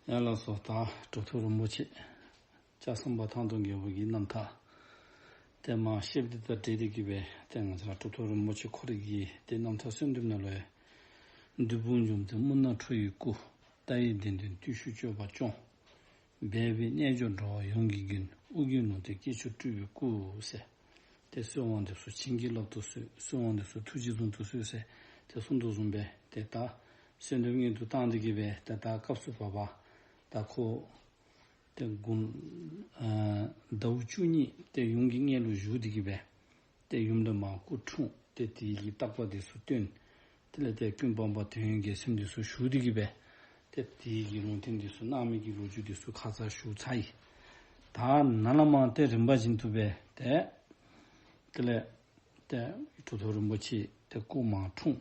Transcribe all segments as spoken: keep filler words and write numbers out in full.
ཡ་ལགས་སོ། ད་གྲུབ་ཐོབ་རིན་པོ་ཆེ་ལྕགས་ཟམ་པ་ཐང་སྟོང་རྒྱལ་པོ་གི་རྣམ་ཐར་ཏེ་མར་བཤདཔ་འདི་དང་འབྲེལ་ཏེ་གི་སྦེ་ཏེ་ང་བཅས་ར་གྲུབ་ཐོབ་རིན་པོ་ཆེ་ཁོ་རའི་གི་ཏེ་རྣམ་ཐར་གསོལ་འདེབས་ནང་ལུ་ཡང་བདུད་དཔུང་འཇོམས་མཛད་སྨུག་ནག་ཁྲོ་ཡི་སྐུ། ལྟ་བའི་གདེང་ལྡན་བརྟུལ་ཞུགས་སྤྱོད་པ་སྐྱོང་། སྦས་པའི་རྣལ་འབྱོར་འགྲོ་བ་ཡོངས་ཀྱི་མགོན། ཨོ་རྒྱན་ལུང་བསྟན་སྐྱེས་མཆོག་སྤྲུལ་པའི་སྐུ་ཟེར། ཏེ་གསོལ་བ་འདེབས་སོ་བྱིན་གྱིས་བརླབ་ཏུ་གསོལ། གསོལ་བ་འདེབས་སོ་ཐུགས་རྗེས་བཟུང་དུ་གསོལ་ཟེར་ཏེ་གསུངས་དོ་བཟུམ་སྦེ་ཏེ་ད་གསོལ་འདེབས་སྔོན་དུ་བཏང་སྟེ་གི་སྦེ་ཏེ་ད་སྐབས་སུ་བབ་པ་ད་ཁོ་ཏེ་དགུང་ཨ་ཟླཝ་བཅུ་གཉིས་ཏེ་ཡུམ་གྱི་མངལ་ལུ་བཞུགས་ཏེ་གི་སྦེ་ཏེ་ཡུམ་ལས་མར་སྐུ་འཁྲུངས། ཏེ་དེ་གི་བརྟག་པ་འདི་ཚུ་སྟོན། དེ་ལས་ཏེ་ཀུན་སྤངས་པ་དོན་ཡོད་རྒྱལ་མཚན་འདི་ཚུ་ཞུ་སྟེ་གི་སྦེ་ཏེ་དེ་གི་ལུང་བསྟན་འདི་ཚུ་གནང་མི་གི་ལོ་རྒྱུས་འདི་ཚུ་ཁ་ཙ་ཞུ་ཚར་ཡི། ད་ནཱ་ལས་མར་ཏེ་རིམ་པ་བཞིན་དུ་སྦེ་ཏེ་དེ་ལས་ཏེ་གྲུབ་ཐོབ་རིན་པོ་ཆེ་ཏེ་སྐུ་མར་འཁྲུངས།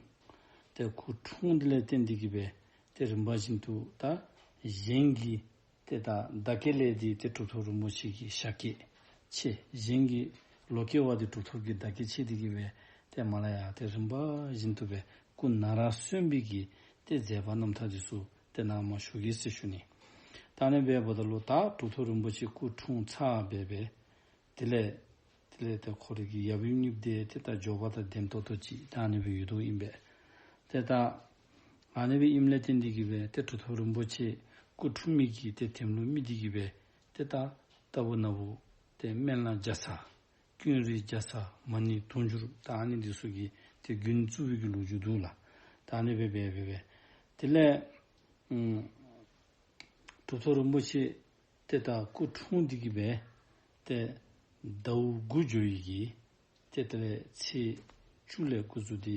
ཏེ་སྐུ་འཁྲུངས་དེ་ལས་བརྟེན་ཏེ་གི་སྦེ་ཏེ་རིམ་པ་བཞིན་དུ་ད་གཞན་གྱི་ཏེ་ད་བདག་བསྐྱེད་ལས་འདི་ཏེ་གྲུབ་ཐོབ་རིན་པོ་ཆེ་གི་ཞབས་བསྐྱེད་ཆེ། གཞན་གྱི་ལོ་བསྐྱེད་པ་འདི་གྲུབ་ཐོབ་ཀྱི་བདག་བསྐྱེད་ཆེ་སྟེ་གི་སྦེ་ཏེ་མར་ལས་ཡར་ཏེ་རིམ་པ་བཞིན་དུ་སྦེ་སྐུ་ན་ར་སོན་པའི་གི་ཏེ་མཛད་པ་རྣམ་ཐར་འདི་ཚུ་ཏེ་ནཱ་མར་ཞུ་གེ་ཟེར་ཞུ་ནི། ད་ཨ་ནི་སྦེ་འབདཝ་ད་ལུ་ད་གྲུབ་ཐོབ་རིན་པོ་ཆེ་སྐུ་འཁྲུངས་ཚར་སྦེ་སྦེ་དེ་ལས་དེ་ལས་ཏེ་ཁོ་རའི་གི་ཡབ་ཡུམ་གཉིས་འདི་ཏེ་ད་འབྱོར་པ་དང་ལྡན་ཏོག་ཏོ་ཅིག་ད་ཨ་ནི་སྦེ་ཡོད་དོ་ཨིན་པས། ཏེ་ད་ཨ་ནི་སྦེ་ཨིནམ་ལས་བརྟེན་ཏེ་གི་སྦེ་ཏེ་གྲུབ་ཐོབ་རིན་པོ་ཆེ་སྐུ་འཁྲུངས་མི་གི་ཏེ་དེམ་ལུ་དམིགས་ཏེ་གི་སྦེ་ཏེ་ད་ལྟ་བུ་ན་བུ་ཏེ་སྨན་བླ་བརྒྱ་རྩ་ཀུན་རིག་བརྒྱ་རྩ་མ་ཎི་དུང་ཕྱུར་ད་ཨ་ནི་འདི་ཚུ་གི་ཏེ་དགོན་བཙུགས་པའི་གི་ལོ་རྒྱུས་འདུག་ལགས། ད་ཨ་ནི་སྦེ་སྦེ་སྦེ་སྦེ་དེ་ལས་ཨམ་གྲུབ་ཐོབ་རིན་པོ་ཆེ་ཏེ་ད་སྐུ་འཁྲུངས་ཏེ་གི་སྦེ་ཏེ་ཟླཝ་དགུ་འགྱོ་བའི་གི་ཏེ་དེ་ལས་ཚེས་བཅུ་ལས་འགོ་བཙུགས་ཏེ་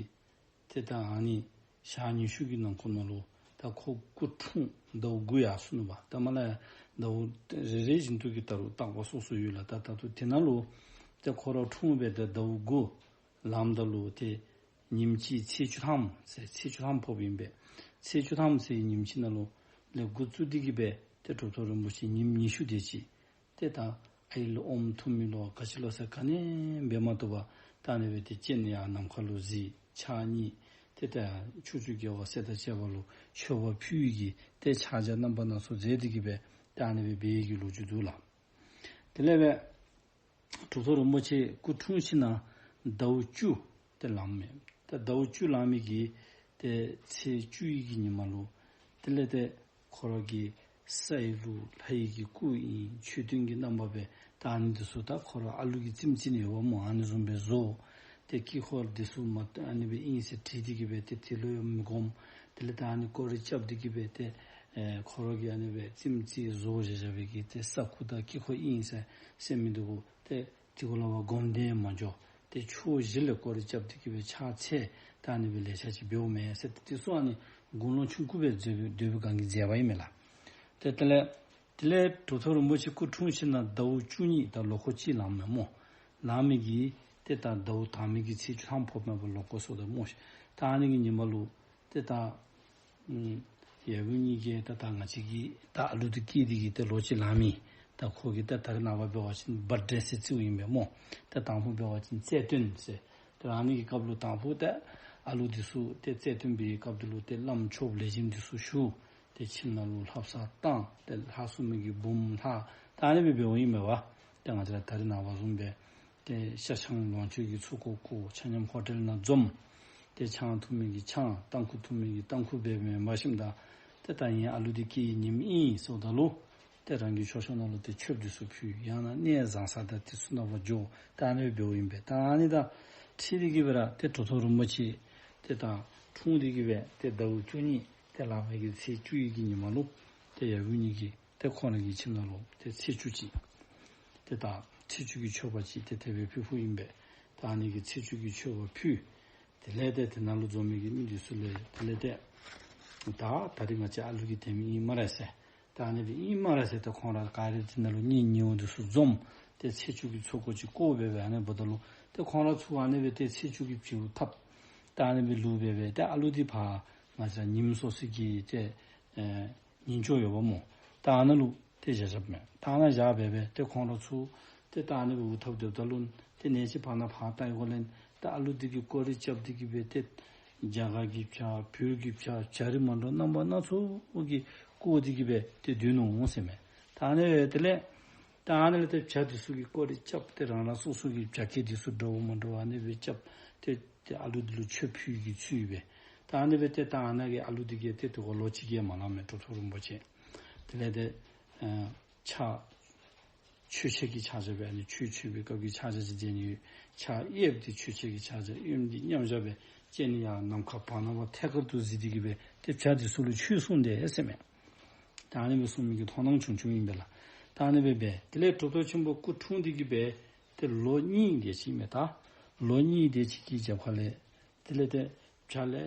ཏེ་ད་ཨ་ནི་ཞག་ཉི་ཤུ་གི་ནང་འཁོད་ནང་ལུ་ད་ཁོ་སྐུ་འཁྲུངས་ཟླཝ་དགུ་ཡར་སོ་ནུག་པ། ད་མར་ལས་ཟླཝ་རེ་རེ་བཞིན་དུ་གི་ད་རུང་བརྟག་པ་སོ་སོ་ཡོད་ལགས། ད་ད་ལྟོ་དེ་ནང་ལུ་ཏེ་ཁོ་ར་འཁྲུངས་སྦེ་ཏེ་ཟླཝ་དགུ་ལངམ་ད་ལུ་ཏེ་ཉིནམ་གཅིག་ཚེས་བཅུ་ཐམ་ཟེར་ཚེས་བཅུ་ཐམ་ཕོགཔ་ཨིན་པས། ཚེས་བཅུ་ཐམ་ཟེར་ཉིནམ་གཅིག་ནང་ལུ་ལས་འགོ་བཙུགས་ཏེ་གི་སྦེ་ཏེ་གྲུབ་ཐོབ་རིན་པོ་ཆེ་ཉིནམ་ཉི་ཤུ་དེ་ཅིག་ཏེ་ད་ཨའི་ལུ་ཨོམ་འཐུང་མི་ལོ་ག་ཅི་ལོ་ཟེར་ག་ནི་འབད་མ་བཏུབ་པར་ད་ཨ་ནི་སྦེ་ཏེ་སྤྱན་ཡར་ནམ་མཁའ་ལུ་གཟིགས་ཕྱག་གཉིས་ཏེ་ད་ཕྱོགས་བཅུའི་རྒྱལ་བ་སྲས་དང་བཅས་པ་ལུ་མཆོད་པ་ཕུལ་བའི་གི་ཏེ་ཕྱག་རྒྱ་རྣམ་པ་སྣ་ཚོགས་མཛད་དེ་གི་སྦེ་ད་ཨ་ནི་སྦེ་འབད་བའི་གི་ལོ་རྒྱུས་འདུག་ལགས། དེ་ལས་སྦེ་གྲུབ་ཐོབ་རིན་པོ་ཆེ་སྐུ་འཁྲུངས་ཞིནམ་ལས་ཟླཝ་བཅུ་ཏེ་ལངམ་མས། ད་ཟླཝ་བཅུ་ལང་མི་གི་ཏེ་ཚེས་བཅུ་ཡི་གི་ཉིནམ་ལུ་དེ་ལས་ཏེ་ཁོ་ར་གི་ས་ཡི་ལུ་ལྷ་ཡི་གི་སྐུ་ཨིན་མཆོད་རྟེན་གྱི་རྣམ་པ་སྦེ་ད་ཨ་ནི་འདི་ཚུ་ད་ཁོ་ར་ཨ་ལུ་གི་རྩེདམོ་རྩེ་ནི་ཡོདཔ་སྨོ། ཨ་ནི་བཟུམ་སྦེ་བཟོ། ཏེ་དཀྱིལ་འཁོར་འདི་ཚུ་མ་ཨ་ནི་སྦེ་ཨིན་ཟེར་བྲིས་ཏེ་གི་སྦེ་ཏེ་དེ་ལུ་ཡང་མི་སྒོམ། དེ་ལས་ད་ཨ་ནི་སྐོར་ར་རྐྱབ་སྟེ་གི་སྦེ་ཏེ་ཨེ་ཁོ་ར་གི་ཨ་ནི་སྦེ་རྩེདམོ་རྩེ་བཟོ་བཞག་བཞག་པའི་གི་ཏེ་ས་ཁུག་དང་དཀྱིལ་འཁོར་ཨིན་ཟེར་ཟེར་མི་འདི་གུ་ཏེ་དེ་གུ་ལུ་བ་སྒོམ་དེ་མ་འགྱོ། ཏེ་ཕྱོགས་བཞི་ལས་སྐོར་ར་རྐྱབ་སྟེ་གི་སྦེ་ཕྱག་འཚལ། ད་ཨ་ནི་སྦེ་ལེ་ཤ་ཅིག་འབདཝ་མས་ཟེར། ཏེ་དེ་ཚུ་ཨ་ནི་དགུང་ལོ་ཆུང་ཀུ་སྦེ་སྡོད་པའི་སྡོད་པའི་སྒང་གི་མཛད་པ་ཨིན་མས་ལགས། ཏེ་དེ་ལས་དེ་ལས་གྲུབ་ཐོབ་རིན་པོ་ཆེ་སྐུ་འཁྲུངས་ཞིནམ་ལས་ཟླཝ་བཅུ་གཉིས་ད་ལོ་འཁོར་གཅིག་ལངམ་མས་སྨོ། ལང་མི་གི་ཏེ་ད་ཟླཝ་དང་པའི་གི་ཚེས་བཅུ་ཐམ་ཕོགཔ་མས་པ་ལོ་འཁོར་སོངམ་ད་སྨོ་ཤིག། ད་ཨ་ནི་གི་ཉིནམ་ལུ་ཏེ་ད་ཨམ་ཡབ་ཡུམ་གཉིས་ཀྱིས་ད་ད་ང་བཅས་ཀྱི་ད་ཨ་ལུ་འདི་སྐྱེས་ཏེ་གི་ཏེ་ལོ་གཅིག་ལང་མི་ད་ཁོ་གིས་ད་ད་རེས་ནངས་པ་འབད་བ་ཅིན་བར་ཐ་ཌེ་ཟེར་རྩིཝ་ཨིན་པས་སྨོ། ད་དང་ཕུ་འབད་བ་ཅིན་རྩེད་སྟོན་ཟེར། ད་ཨ་ནི་གི་སྐབས་ལུ་དང་ཕུ་ད་ཨ་ལུ་འདི་ཚུ་ཏེ་རྩེད་སྟོན་པའི་སྐབས་འདི་ལུ་ཏེ་བླམ་མཆོདཔ་ལེགས་ཤོམ་འདི་ཚུ་ཞུ། ཏེ་ཁྱིམ་ནང་ལུ་ལྷ་བསངས་བཏང་། ཏེ་ལྷ་སྲུང་མི་གི་འབུམ་ལྷ་ད་ཨ་ནི་སྦེ་འབདཝ་ཨིན་མས་པ། ཏེ་ང་བཅས་ར་ད་རེས་ནངས་པ་བཟུམ་སྦེ་ཏེ་ཤ་ཆང་ལོངས་སྤྱོད་ཀྱི་ཚུ་ཁོ་ཁོ་ཆ་མཉམ་ཧོ་ཊེལ་ནང་འཛོམས། ཏེ་ཆང་འཐུང་མི་གིས་ཆང་ཏམ་ཁུ་འཐུང་མི་གིས་ཏམ་ཁུ་འབད་མི་འབད་ཞིནམ་ད་ཏེ་ད་ངེའི་ཨ་ལུ་འདི་སྐྱེས་ཉིནམ་ཨིན་ཟེརཝ་ད་ལུ་ཏེ་རང་གི་མཆོད་བཤམ་ནང་ལུ་ཏེ་མཆོདཔ་འདི་ཚུ་ཕུལ། ཡང་ན་གནས་བཟང་ས་དང་དེ་ཚུ་ནང་ཕར་འགྱོ། ད་ཨ་ནི་སྦེ་འབདཝ་ཨིན་པས། ད་ཨ་ནི་དང་འཁྲིལ་ཏེ་གི་སྦེ་ར་ཏེ་གྲུབ་ཐོབ་རིན་པོ་ཆེ་ཏེ་ད་འཁྲུངས་ཏེ་གི་སྦེ་ཏེ་ཟླཝ་བཅུ་གཉིས་ཏེ་ལང་མི་གི་ཚེས་བཅུ་ཡི་གི་ཉིནམ་ལུ་ཏེ་ཡབ་ཡུམ་གཉིས་ཀྱིས་ཏེ་ཁོང་ར་གི་ཁྱིམ་ནང་ལུ་ཏེ་ཚེས་བཅུ་ཅིག་ཏེ་ད་ཚེས་བཅུ་གི་མཆོད་པ་ཅིག་ཏེ་དེ་སྦེ་ཕུལ་ཕུལཝ་ཨིན་པས། ད་ཨ་ནི་གི་ཚེས་བཅུ་གི་མཆོད་པ་ཕུལ། དེ་ལས་ཏེ་དེ་ནང་ལུ་འཛོམས་མི་གི་མི་འདི་ཚུ་ལུ་དེ་ལས་ཏེ་ད་ད་རིས་ང་བཅས་ཨ་ལུ་གི་དེམ་ཨིན་སྨ་རེ་ཟེར། ད་ཨ་ནི་སྦེ་ཨིན་སྨ་རེ་ཟེར། ཏེ་ཁོང་ར་ག་ར་དེ་ནང་ལུ་གཉེན་ཉེཝ་འདི་ཚུ་འཛོམས། ཏེ་ཚེས་བཅུ་གི་ཚོགས་འཁོར་ཅིག་བསྐོར་སྦེ་སྦེ་ཨ་ནི་འབདཝ་ད་ལུ་ཏེ་ཁོང་ར་ཚུ་ཨ་ནི་སྦེ་ཏེ་ཚེས་བཅུ་གི་བྱིའུ་ཐབ་ད་ཨ་ནི་སྦེ་ལུ་སྦེ་སྦེ་ཏེ་ཨ་ལུ་འདི་ཕར་ང་བཅས་ཉིམ་སོ་སོ་གི་ཏེ་ཨེ་ཉིན་ཅོག་ཡོདཔ་སྨོ། ད་ཨ་ནཱ་ལུ་ཏེ་བཞག་བཞགཔ་མས། ད་ཨ་ནཱ་བཞག་སྦེ་སྦེ་ཏེ་ཁོང་ར་ཚུ་ཏེ་ད་ཨ་ནི་སྦེ་འུ་ཐབ་སྡོདཔ་ད་ལུ་ཏེ་ནེ་ཅིག་ཕར་ནང་ཕར་ལྟ་ཡི་གོ་ལེ། ད་ཨ་ལུ་འདི་གིས་སྐོར་ར་རྐྱབ་སྟེ་གི་སྦེ་ཏེ་རྒྱ་གར་གྱི་བྱ་བོད་ཀྱི་བྱ་བྱ་རིགས་མ་འདྲཝ་རྣམ་པ་སྣ་ཚོགས་ཀྱི་ བཀོ་སྟེ་གི་སྦེ་ཏེ་སྡོད་ནུག་ཟེར་མས། ད་ཨ་ནི་སྦེ་དེ་ལས་ད་ཨ་ནི་ལས་ཏེ་བྱ་འདི་ཚུ་གིས་སྐོར་ར་རྐྱབ་སྟེ་རང་རང་སོ་སོ་གི་བྱ་སྐད་འདི་ཚུ་འདྲཝ་མ་འདྲཝ་ཨ་ནི་སྦེ་རྐྱབ་སྟེ་ཏེ་ཨ་ལུ་འདི་ལུ་མཆོད་ཕུལ་གྱི་ཚུལ་སྦེ། ད་ཨ་ནི་སྦེ་ཏེ་ད་ཨ་ནཱ་གི་ཨ་ལུ་འདི་གིས་ཏེ་དེ་ཁར་ལོ་གཅིག་བརྒལ་མ་ལང་མས་གྲུབ་ཐོབ་རིན་པོ་ཆེ། དེ་ལས་ཏེ་ཨ་ཕྱག་མཆོད་ཕྱག་གི་ཕྱག་རྒྱ་སྦེ་ཨ་ནི་ཆོས་ཆོས་པའི་སྐབས་ཀྱི་ཕྱག་རྒྱ་ཅིག་མཛད་ནི་ཡོད། ཕྱག་གཡསཔ་འདི་མཆོད་ཕྱག་གི་ཕྱག་རྒྱ་གཡོནམ་འདི་མཉམ་བཞག་སྦེ་སྤྱན་ནི་ཡར་ནམ་མཁའ་བར་ན་བར་ཐད་ཀར་དུ་གཟིགས་ཏེ་གི་སྦེ་ཏེ་བྱ་འདི་ཚུ་ལུ་ཆོས་གསུངས་དེས་ཟེར་མས། ད་ཨ་ནི་སྦེ་གསུངས་མི་གི་མཐོང་སྣང་བྱུང་བྱུངམ་ཨིན་པས་ལགས། ད་ཨ་ནི་སྦེ་འབད་དེ་ལས་གྲུབ་ཐོབ་ཆེན་པོ་སྐུ་འཁྲུངས་ཏེ་གི་སྦེ་ཏེ་ལོ་གཉིས་དེ་ཅིག་མས། ད་ལོ་གཉིས་དེ་ཅིག་གི་རྒྱབ་ཁ་ལས་དེ་ལས་ཏེ་བྱ་ལེ་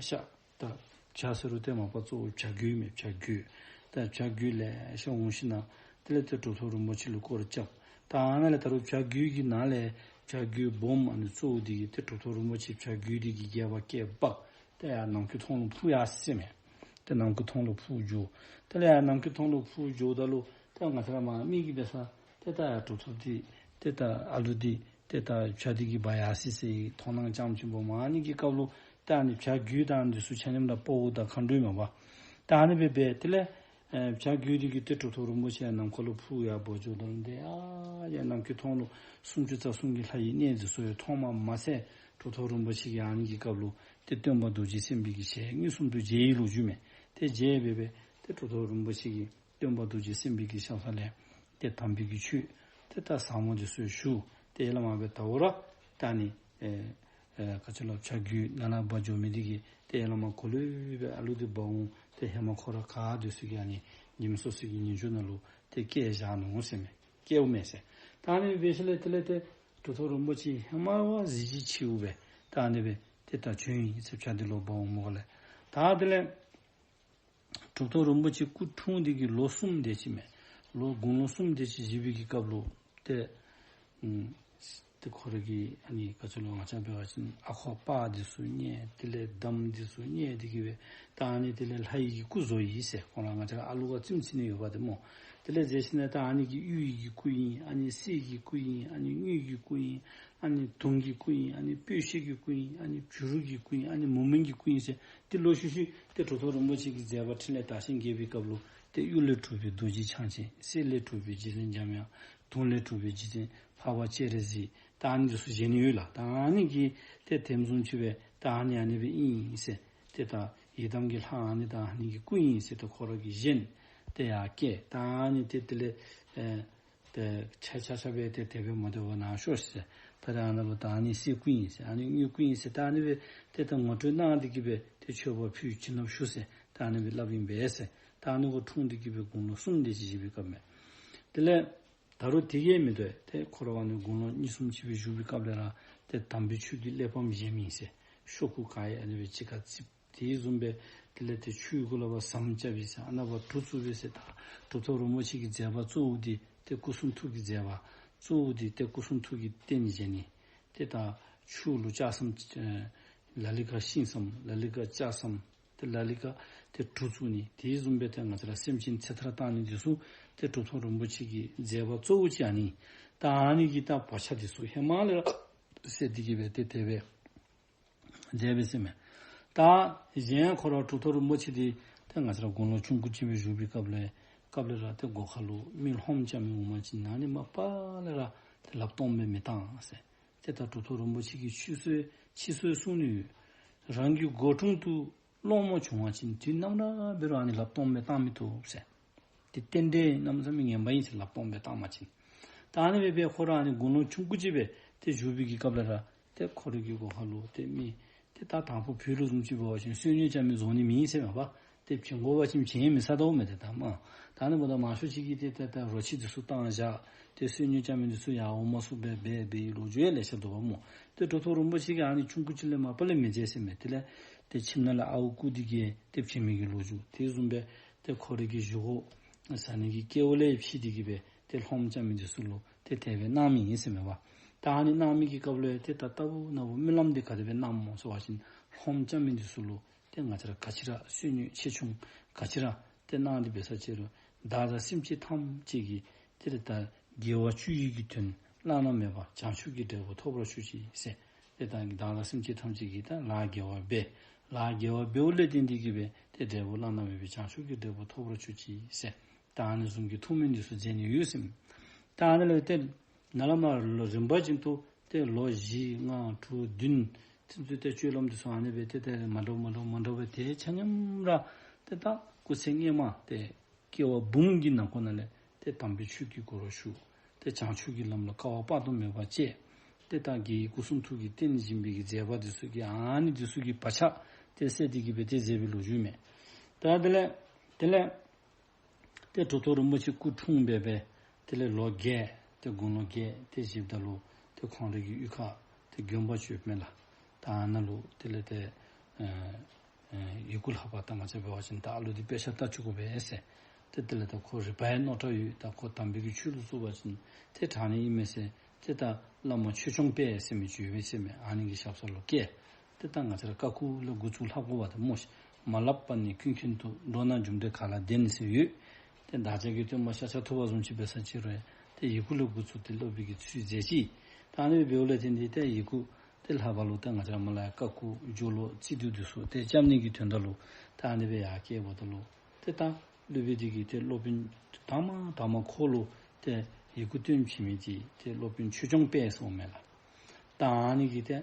ཤ་ད་བྱ་ཟེར་རུང་ཏེ་མ་པ་གཙོ་བོ་བྱ་རྒོད་མས། བྱ་རྒོད། ད་བྱ་རྒོད་ལེ་ཤ་འོང་ཞིནམ་ལས་དེ་ལས་ཏེ་གྲུབ་ཐོབ་རིན་པོ་ཆེ་ལུ་སྐོར་ར་རྐྱབ། ད་ཨ་ནཱ་ལས་ད་རུང་བྱ་རྒོད་ཀྱི་ནང་ལས་བྱ་རྒོད་སྦོམ་ཨ་ནི་གཙོ་བོ་འདི་གིས་ཏེ་གྲུབ་ཐོབ་རིན་པོ་ཆེ་བྱ་རྒོད་འདི་གི་སྒལ་པ་སྐེད་པ་ཏེ་ཡར་ནམ་མཁའི་མཐོངས་ལུ་འཕུར་ཡར་སོ་ཡི་ཟེར་མས། ཏེ་ནམ་མཁའི་མཐོངས་ལུ་འཕུར་འགྱོ། དེ་ལས་ཡར་ནམ་མཁའི་མཐོངས་ལུ་འཕུར་འགྱོཝ་ད་ལུ་ཏེ་ང་བཅས་ར་མ་མི་གིས་འབད་ས་ཏེ་ད་ཡར་གྲུབ་ཐོབ་འདི་ཏེ་ད་ཨ་ལུ་འདི་ཏེ་ད་བྱ་འདི་གིས་འབག་ཡར་སོ་ཡི་ཟེར་མཐོང་སྣང་རྐྱངམ་ཅིག་འབདཝ་མ་ཨ་ནི་གི་སྐབས་ལུ་ད་ཨ་ནི་བྱ་རྒོད་དང་འདི་ཚུ་ཆ་མཉམ་ར་དཔའ་བོ་དང་མཁའ་འགྲོ་མས་པ། ད་ཨ་ནི་སྦེ་འབད་དེ་ལས་ཨེ་བྱ་རྒོད་འདི་གིས་ཏེ་གྲུབ་ཐོབ་རིན་པོ་ཆེ་ནམ་མཁའ་ལུ་འཕུར་ཡར་འབག་འགྱོཝ་ད་ལུ་འདི་ཡར་ཡར་ནམ་མཁའི་མཐོངས་ལུ་སུམ་ཅུ་རྩ་གསུམ་གྱི་ལྷ་ཡི་གནས་འདི་ཚུ་ཡང་མཐོངམ་མ་ཚད་གྲུབ་ཐོབ་རིན་པོ་ཆེ་གིས་ཨ་ནི་གི་སྐབས་ལུ་ཏེ་སྟོན་པ་རྡོ་རྗེ་སེམས་དཔའི་གི་ཞལ་མངོན་སུམ་དུ་མཇལ་བའི་ལོ་རྒྱུས་མས། ཏེ་མཇལ་སྦེ་སྦེ་ཏེ་གྲུབ་ཐོབ་རིན་པོ་ཆེ་གིས་སྟོན་པ་རྡོ་རྗེ་སེམས་དཔའི་གི་ཞབས་ས་ལས་ཏེ་དམ་པའི་གི་ཆོས་ཏེ་ད་ཟབ་མོ་འདི་ཚུ་ཞུ། ཏེ་ཡར་ལས་མར་སྦེ་ད་འོ་ར་ད་ཨ་ནི་ཨེ་ཨེ་ག་ཅི་ལོ་བྱ་རྒོད་ནང་ལས་འབག་འགྱོ་མི་འདི་གིས་ཏེ་ཡར་ལས་མར་གོ་ལེ་སྦེ་ཨ་ལུ་འདི་འབག་འོང་། ཏེ་ཧེ་མ་ཁོ་ར་ག་འདི་ཚུ་གིས་ཨ་ནི་ཉིནམ་སོ་སོ་གི་ཉིན་རྒྱུན་ནང་ལུ་ཏེ་བཀལ་བཞག་ནུག་ཟེར་མས། བཀལཝ་མས་ཟེར། ད་ཨ་ནི་སྦེ་ཞིནམ་ལས་དེ་ལས་ཏེ་གྲུབ་ཐོབ་རིན་པོ་ཆེ་ཧེ་མ་བ་གཟི་བརྗིད་ཆེཝ་སྦེ་ད་ཨ་ནི་སྦེ་ཏེ་ད་བྱོན་ཡི་ཟེར། བྱ་འདི་ལོག་འབག་འོངམ་ལས་ད་དེ་ལས་གྲུབ་ཐོབ་རིན་པོ་ཆེ་སྐུ་འཁྲུངས་འདི་གི་ལོ་གསུམ་དེ་ཅིག་མས། ལོ་དགུང་ལོ་གསུམ་དེ་ཅིག་བཞེས་པའི་གི་སྐབས་ལུ་ཏེ་ཨམ་ཏེ་ཁོ་ར་གི་ཨ་ནི་ག་ཅི་ལོ་ང་བཅས་འབད་བ་ཅིན་ཨ་ཁུ་པ་འདི་ཚུ་མཉེས། དེ་ལས་འདམ་འདི་ཚུ་མཉེས་ཏེ་གི་སྦེ་ད་ཨ་ནི་དེ་ལས་ལྷ་ཡི་གི་སྐུ་བཟོ་ཡི་ཟེར། ཁོང་ར་ང་བཅས་ར་ཨ་ལུ་ག་རྩེདམོ་རྩེ་ནི་ཡོདཔ་འདི་སྨོ། དེ་ལས་མཛད་ཞིནམ་ལས་ད་ཨ་ནི་གི་གཡུ་ཡི་གི་སྐུ་ཨིན། ཨ་ནི་གསེར་གྱི་སྐུ་ཨིན། ཨ་ནི་དངུལ་གྱི་སྐུ་ཨིན། ཨ་ནི་དུང་གི་སྐུ་ཨིན། ཨ་ནི་སྤོས་ཤེལ་གྱི་སྐུ་ཨིན། ཨ་ནི་བྱུ་རུ་གི་སྐུ་ཨིན། ཨ་ནི་མུ་མེན་གྱི་སྐུ་ཨིན་ཟེར། ཏེ་ལོག་ཤུལ་ཤུལ་ཏེ་གྲུབ་ཐོབ་རིན་པོ་ཆེ་གི་མཛད་པ་འཕྲིན་ལས་དར་ཞིང་རྒྱས་པའི་སྐབས་ལུ་ཏེ་གཡུ་ལས་གྲུབ་པའི་རྡོ་རྗེ་འཆང་ཆེན། གསེར་ལས་གྲུབ་པའི་རྗེ་བཙུན་འཇམ་དབྱངས། དུང་ལས་གྲུབ་པའི་རྗེ་བཙུན་འཕགས་པ་སྤྱན་རས་གཟིགས། ད་ཨ་ནི་འདི་ཚུ་བཞེངས་ནི་ཡོད་ལགས། ད་ཨ་ནི་གི་ཏེ་དེམ་བཟུམ་ཅིག་སྦེ་ད་ཨ་ནི་ཨ་ནི་སྦེ་ཨིན་ཟེར། ཏེ་ད་ཡི་དམ་གྱི་ལྷ་ཨ་ནི་ད་ཨ་ནི་གི་སྐུ་ཨིན་ཟེར་ཏེ་ཁོ་ར་གིས་བཞེངས་ཏེ་ཡར་བཀལ། ད་ཨ་ནི་ཏེ་དེ་ལས་ཨེ་ཏེ་ཆ་ཆ་ཆ་སྦེ་ཏེ་དེ་སྦེ་མ་སྡོད་པར་ནཱ་ཤོག་ཟེར། ད་རེས་ཨ་ནཱ་ལུ་ད་ཨ་ནི་གསེར་སྐུ་ཨིན་ཟེར། ཨ་ནི་དངུལ་སྐུ་ཨིན་ཟེར། ད་ཨ་ནི་སྦེ་ཏེ་ད་ངོ་སྤྲོད་གནང་སྟེ་གི་སྦེ་ཏེ་མཆོད་པ་ཕུལ་བྱིན་རླབས་ཞུ་ཟེར། ད་ཨ་ནི་སྦེ་སླབ་ཨིན་པས་ཟེར། ད་ཨ་ནི་ཁོ་འཁྲུངས་ཏེ་གི་སྦེ་དགུང་ལོ་གསུམ་དེ་ཅིག་བཞེས་པའི་སྐབས་མས། དེ་ལས་ད་རུང་དེ་གིས་མི་དོ། ཏེ་ཁོ་ར་བ་ཨ་ནི་དགུང་ལོ་གཉིས་གསུམ་ཅིག་སྦེ་བཞུགས་པའི་སྐབས་ལས་ར་ཏེ་དམ་པའི་ཆོས་ཀྱི་གླེགས་བམ་བཞེངསམ་ཨིན་ཟེར། ཤོག་གུ་ག་ཡི་ཨ་ནི་སྦེ་གཅིག་ཁར་བརྩིགས། དེ་བཟུམ་སྦེ་དེ་ལས་ཏེ་ཆོས་གོ་ལ་བ་ཟམ་རྐྱབ་ཨིན་ཟེར། ཨ་ནཱ་བ་གྲུ་བཙུགས་པས་ཟེར། ད་གྲུབ་ཐོབ་རིན་པོ་ཆེ་གི་མཛད་པ་གཙོ་བོ་འདི་ཏེ་སྐུ་གསུང་ཐུགས་ཀྱི་མཛད་པ་གཙོ་བོ་འདི་ཏེ་སྐུ་གསུང་ཐུགས་ཀྱི་རྟེན་བཞེངས་ནི། ཏེ་ད་ཆོས་ལུ་ལྕགས་ཟམ་ཨེ་ལ་ལུ་ག་ཤིང་ཟམ་ལ་ལུ་ག་ལྕགས་ཟམ་ཏེ་ལ་ལུ་ག་ཏེ་གྲུ་བཙུགས་ནི། དེ་བཟུམ་སྦེ་ཏེ་ང་བཅས་ར་སེམས་ཅན་ཚེ་ཐར་བཏང་ནི་འདི་ཚུ་ཏེ་གྲུབ་ཐོབ་རིན་པོ་ཆེ་གི་མཛད་པ་གཙོ་བོ་ཅིག་ཨ་ནི། ད་ཨ་ནི་གི་ད་བག་ཆགས་འདི་ཚུ་ཧེ་མ་ལས་ར་སད་དེ་གི་སྦེ་ཏེ་དེ་སྦེ་མཛད་པས་ཟེར་མས། ད་གཞན་ཁོ་ར་གྲུབ་ཐོབ་རིན་པོ་ཆེ་འདི་ཏེ་ང་བཅས་ར་དགུང་ལོ་ཆུང་ཀུ་ཅིག་སྦེ་བཞུགས་པའི་སྐབས་ལས་སྐབས་ལས་ར་ཏེ་སྒོ་ཁ་ལུ་མི་ལྷངམ་རྐྱབ་མི་འོང་པ་ཅིན་ཨ་ནི་མ་པ་ལས་ར་ཏེ་ལགཔ་སྟོངམ་སྦེ་མི་བཏང་ཟེར། ཏེ་ད་གྲུབ་ཐོབ་རིན་པོ་ཆེ་གིས་ཁྱོད་ཚུ་ཁྱོད་ཚུ་གསུང་ནི་ཡོད། རང་གི་སྒོ་དྲུང་དུ་སློང་མོ་བྱུང་བ་ཅིན་དུས་ནམ་ར་འབད་རུང་ཨ་ནི་ལགཔ་སྟོངམ་སྦེ་བཏང་མི་བཏུབ་ཟེར། ཏེ་རྟེན་འབྲེལ་གནམ་མེད་ས་མེད་ངན་པ་ཨིན་ཟེར་ལགཔ་སྟོངམ་སྦེ་བཏང་བ་ཅིན། ད་ཨ་ནི་སྦེ་འབད་ཁོ་ར་ཨ་ནི་དགུང་ལོ་ཆུང་ཀུ་ཅིག་སྦེ་ཏེ་བཞུགས་པའི་གི་སྐབས་ལས་ར་ཏེ་ཁོ་རའི་གི་སྒོ་ཁ་ལུ་ཏེ་མི་ཏེ་ད་དང་ཕུ་བོད་ལུ་བཟུམ་ཅིག་འབད་བ་ཅིན་བསོད་སྙོམས་རྐྱབ་མི་བཟོ་ནི་མེད་ཟེར་མས་པ། ཏེ་བྱིན་དགོ་པ་ཅིན་བྱིན་མི་ཚར་དོ་མས། ཏེ་ད་མ་ད་ཨ་ནི་འབདཝ་ད་མང་ཤོས་ཅིག་གིས་ཏེ་ཏེ་ད་རོ་ཁྱི་འདི་ཚུ་བཏང་བཞག། ཏེ་བསོད་སྙོམས་རྐྱབ་མི་འདི་ཚུ་ཡར་འོང་མ་ཚུགས་པར་འབད་འབད་བའི་ལོ་རྒྱུས་ཡང་ལེ་ཤ་འདུག་པ་སྨོ། ཏེ་གྲུབ་ཐོབ་རིན་པོ་ཆེ་གིས་ཨ་ནི་ཆུང་ཀུ་ཅིག་ལས་མ་པ་ལས་མི་མཛད་ཟེར་མས། དེ་ལས་ཏེ་ཁྱིམ་ནང་ལས་ཨརཝ་བརྐུ་སྟེ་གི་ཏེ་བྱིན་མི་གི་ལོ་རྒྱུས། དེ་བཟུམ་སྦེ་ཏེ་ཁོ་རའི་གི་བཞེས་སྒོ་བཟའ་ནི་གི་སྐལ་བ་ལས་ཕྱིས་ཏེ་གི་སྦེ་ཏེ་ལྷངམ་རྐྱབ་མི་འདི་ཚུ་ལུ་ཏེ་དེ་སྦེ་གནང་མི་ཨིན་ཟེར་མས་པ། ད་ཨ་ནི་གནང་མི་གི་སྐབས་ལུ་ཏེ་ད་ལྟ་བུ་ན་བུ་སྨོན་ལམ་འདི་ག་དེ་སྦེ་གནངམ་སྨོ་ཟེར་བ་ཅིན་ལྷངམ་རྐྱབ་མི་འདི་ཚུ་ལུ་ཏེ་ང་བཅས་ར་ག་ཅི་ར་བསོད་སྙོམས་ཆེ་ཆུང་ག་ཅི་ར་ཏེ་གནང་སྟེ་འབད་ས་ཅིག་རུང་བདག་དང་སེམས་ཅན་ཐམས་ཅད་ཀྱི་ཏེ་ད་དགེ་བ་བཅུ་ཡི་གི་དོན་བླ་ན་མེད་པ་བྱང་ཆུབ་ཀྱི་འབྲས་བུ་ཐོབ་པར་ཤོག་ཅིག་ཟེར། ཏེ་ད་བདག་དང་སེམས་ཅན་ཐམས་ཅད་ཀྱི་ད་ལཱ་དགེ་བ་འབད། ལཱ་དགེ་བ་འབདཝ་ལས་བརྟེན་ཏེ་གིས་སྦེ་ཏེ་འབྲས་བུ་བླ་ན་མེད་པའི་བྱང་ཆུབ་ཀྱི་འབྲས་བུ་ཐོབ་པར་གྱུར་ཅིག་ཟེར། ད་ཨ་ནི་བཟུམ་གྱི་ཐུགས་སྨོན་འདི་ཚུ་མཛད་ནི་ཡོད་ཟེར་མས། ད་ཨ་ནི་ལས་ཏེ་ནཱ་ལས་མར་ལོ་རིམ་པ་བཞིན་དུ་ཏེ་ལོ་བཞི་ལྔ་དྲུག་བདུན་ཚུན་ཚོད་ཏེ་སྤྱོད་ལམ་འདི་ཚུ་ཨ་ནི་སྦེ་ཏེ་ཏེ་མ་འདྲཝ་མ་འདྲཝ་མ་འདྲཝ་སྦེ་ཏེ་ཆ་མཉམ་ར་ཏེ་ད་སྐུ་ཚེ་སྔོན་མ་ཏེ་སྐྱེ་བ་འབུམ་གྱི་ནང་འཁོད་ནང་ལས་ཏེ་དམ་པའི་ཆོས་ཀྱི་སྒོ་རུ་ཞུགས། ཏེ་བྱང་ཆུབ་ཀྱི་ལམ་ལ་དཀའ་བ་དཔག་ཏུ་མེད་པ་སྤྱད། ཏེ་ད་དགེ་བའི་སྐུ་གསུང་ཐུགས་ཀྱི་རྟེན་བཞེངས་པའི་གི་མཛད་པ་འདི་ཚུ་གི་ཨ་ནི་འདི་ཚུ་གི་བག་ཆགས་ཏེ་སད་དེ་གིས་སྦེ་ཏེ་མཛད་པའི་ལོ་རྒྱུས་མས། ད་དེ་ལས་དེ་ལས་ཏེ་གྲུབ་ཐོབ་རིན་པོ་ཆེ་སྐུ་འཁྲུངས་སྦེ་སྦེ་དེ་ལས་ལོ་བརྒྱད་ཏེ་དགུང་ལོ་བརྒྱད་ཏེ་བཞེསཔ་ད་ལུ་ཏེ་ཁོང་རའི་གི་གཡུས་ཁ་ཏེ་དགོན་པ་ཅིག་ཡོདཔ་མས་ལགས། ད་ཨ་ནཱ་ལུ་དེ་ལས་ཏེ་ཨེ་ཨེ་ཡི་གུ་ལྷག་པ་ད་ང་བཅས་འབད་བ་ཅིན་ད་ཨ་ལུ་འདི་དཔེ་ཆ་ལྟ་བཅུག་དགོ་པས་ཟེར། ཏེ་དེ་ལས་ད་ཁོ་རིག་པའི་རྣོ་དྲགས་ཡོད། ད་ཁོ་དམ་པའི་གི་ཆོས་ལུ་བཙུགས་པ་ཅིན་ཏེ་དྲག་ནི་ཨིན་མས་ཟེར། ཏེ་ད་བླ་མ་ཆོས་སྐྱོང་དཔལ་ཟེར་མི་ཅིག་ཡོད་པས་ཟེར་མས། ཨ་ནི་གི་ཞབས་ས་ལུ་བསྐྱལ། ཏེ་ད་ང་བཅས་ར་ཀ་ཁུ་ལས་འགོ་བཙུགས་ལྷབ་དགོཔ་འདི་སྨོ་ཤིག། མ་བསླབས་པ་ནི་ཀུན་མཁྱེན་དུ། འགྲོ་ན་རྒྱུ་འབྲས་ག་ལ་བདེན་ཟེར་ཡོད། ཏེ་བདག་ཅག་གི་སྟོན་པ་ཤཱཀྱ་ཐུབ་པ་བཟུམ་ཅིག་འབད་ས་ཅིག་རུང་ཏེ་ཡི་གུ་ལས་འགོ་བཙུགས་ཏེ་སློབ་དཔོན་གྱི་ཚུལ་མཛད་ཅི། ད་ཨ་ནི་འབདཝ་ལས་བརྟེན་ཏེ་ཏེ་ཡི་གུ་ཏེ་ལྷག་པ་ལུ་ཏེ་ང་བཅས་ར་མ་ལ་ཡ་ཀ་ཁུ་སྦྱོར་ཀློག་ཚིག་སྡུད་འདི་ཚུ་ཏེ་རྐྱབ་ནི་གི་དོན་དག་ལུ་ད་ཨ་ནི་སྦེ་ཡར་བསྐྱལཝ་ད་ལུ་ཏེ་ད་སློབ་དཔོན་འདི་གིས་ཏེ་སློབ་དཔོན་དང་པ་དང་པ་ཁོ་ལུ་ཏེ་ཡི་གུ་སྟོན་བྱིན་མི་འདི་ཏེ་སློབ་དཔོན་ཆོས་སྐྱོང་དཔལ་ཟེར་མས་ལགས། ད་ཨ་ནི་གིས་ཏེ་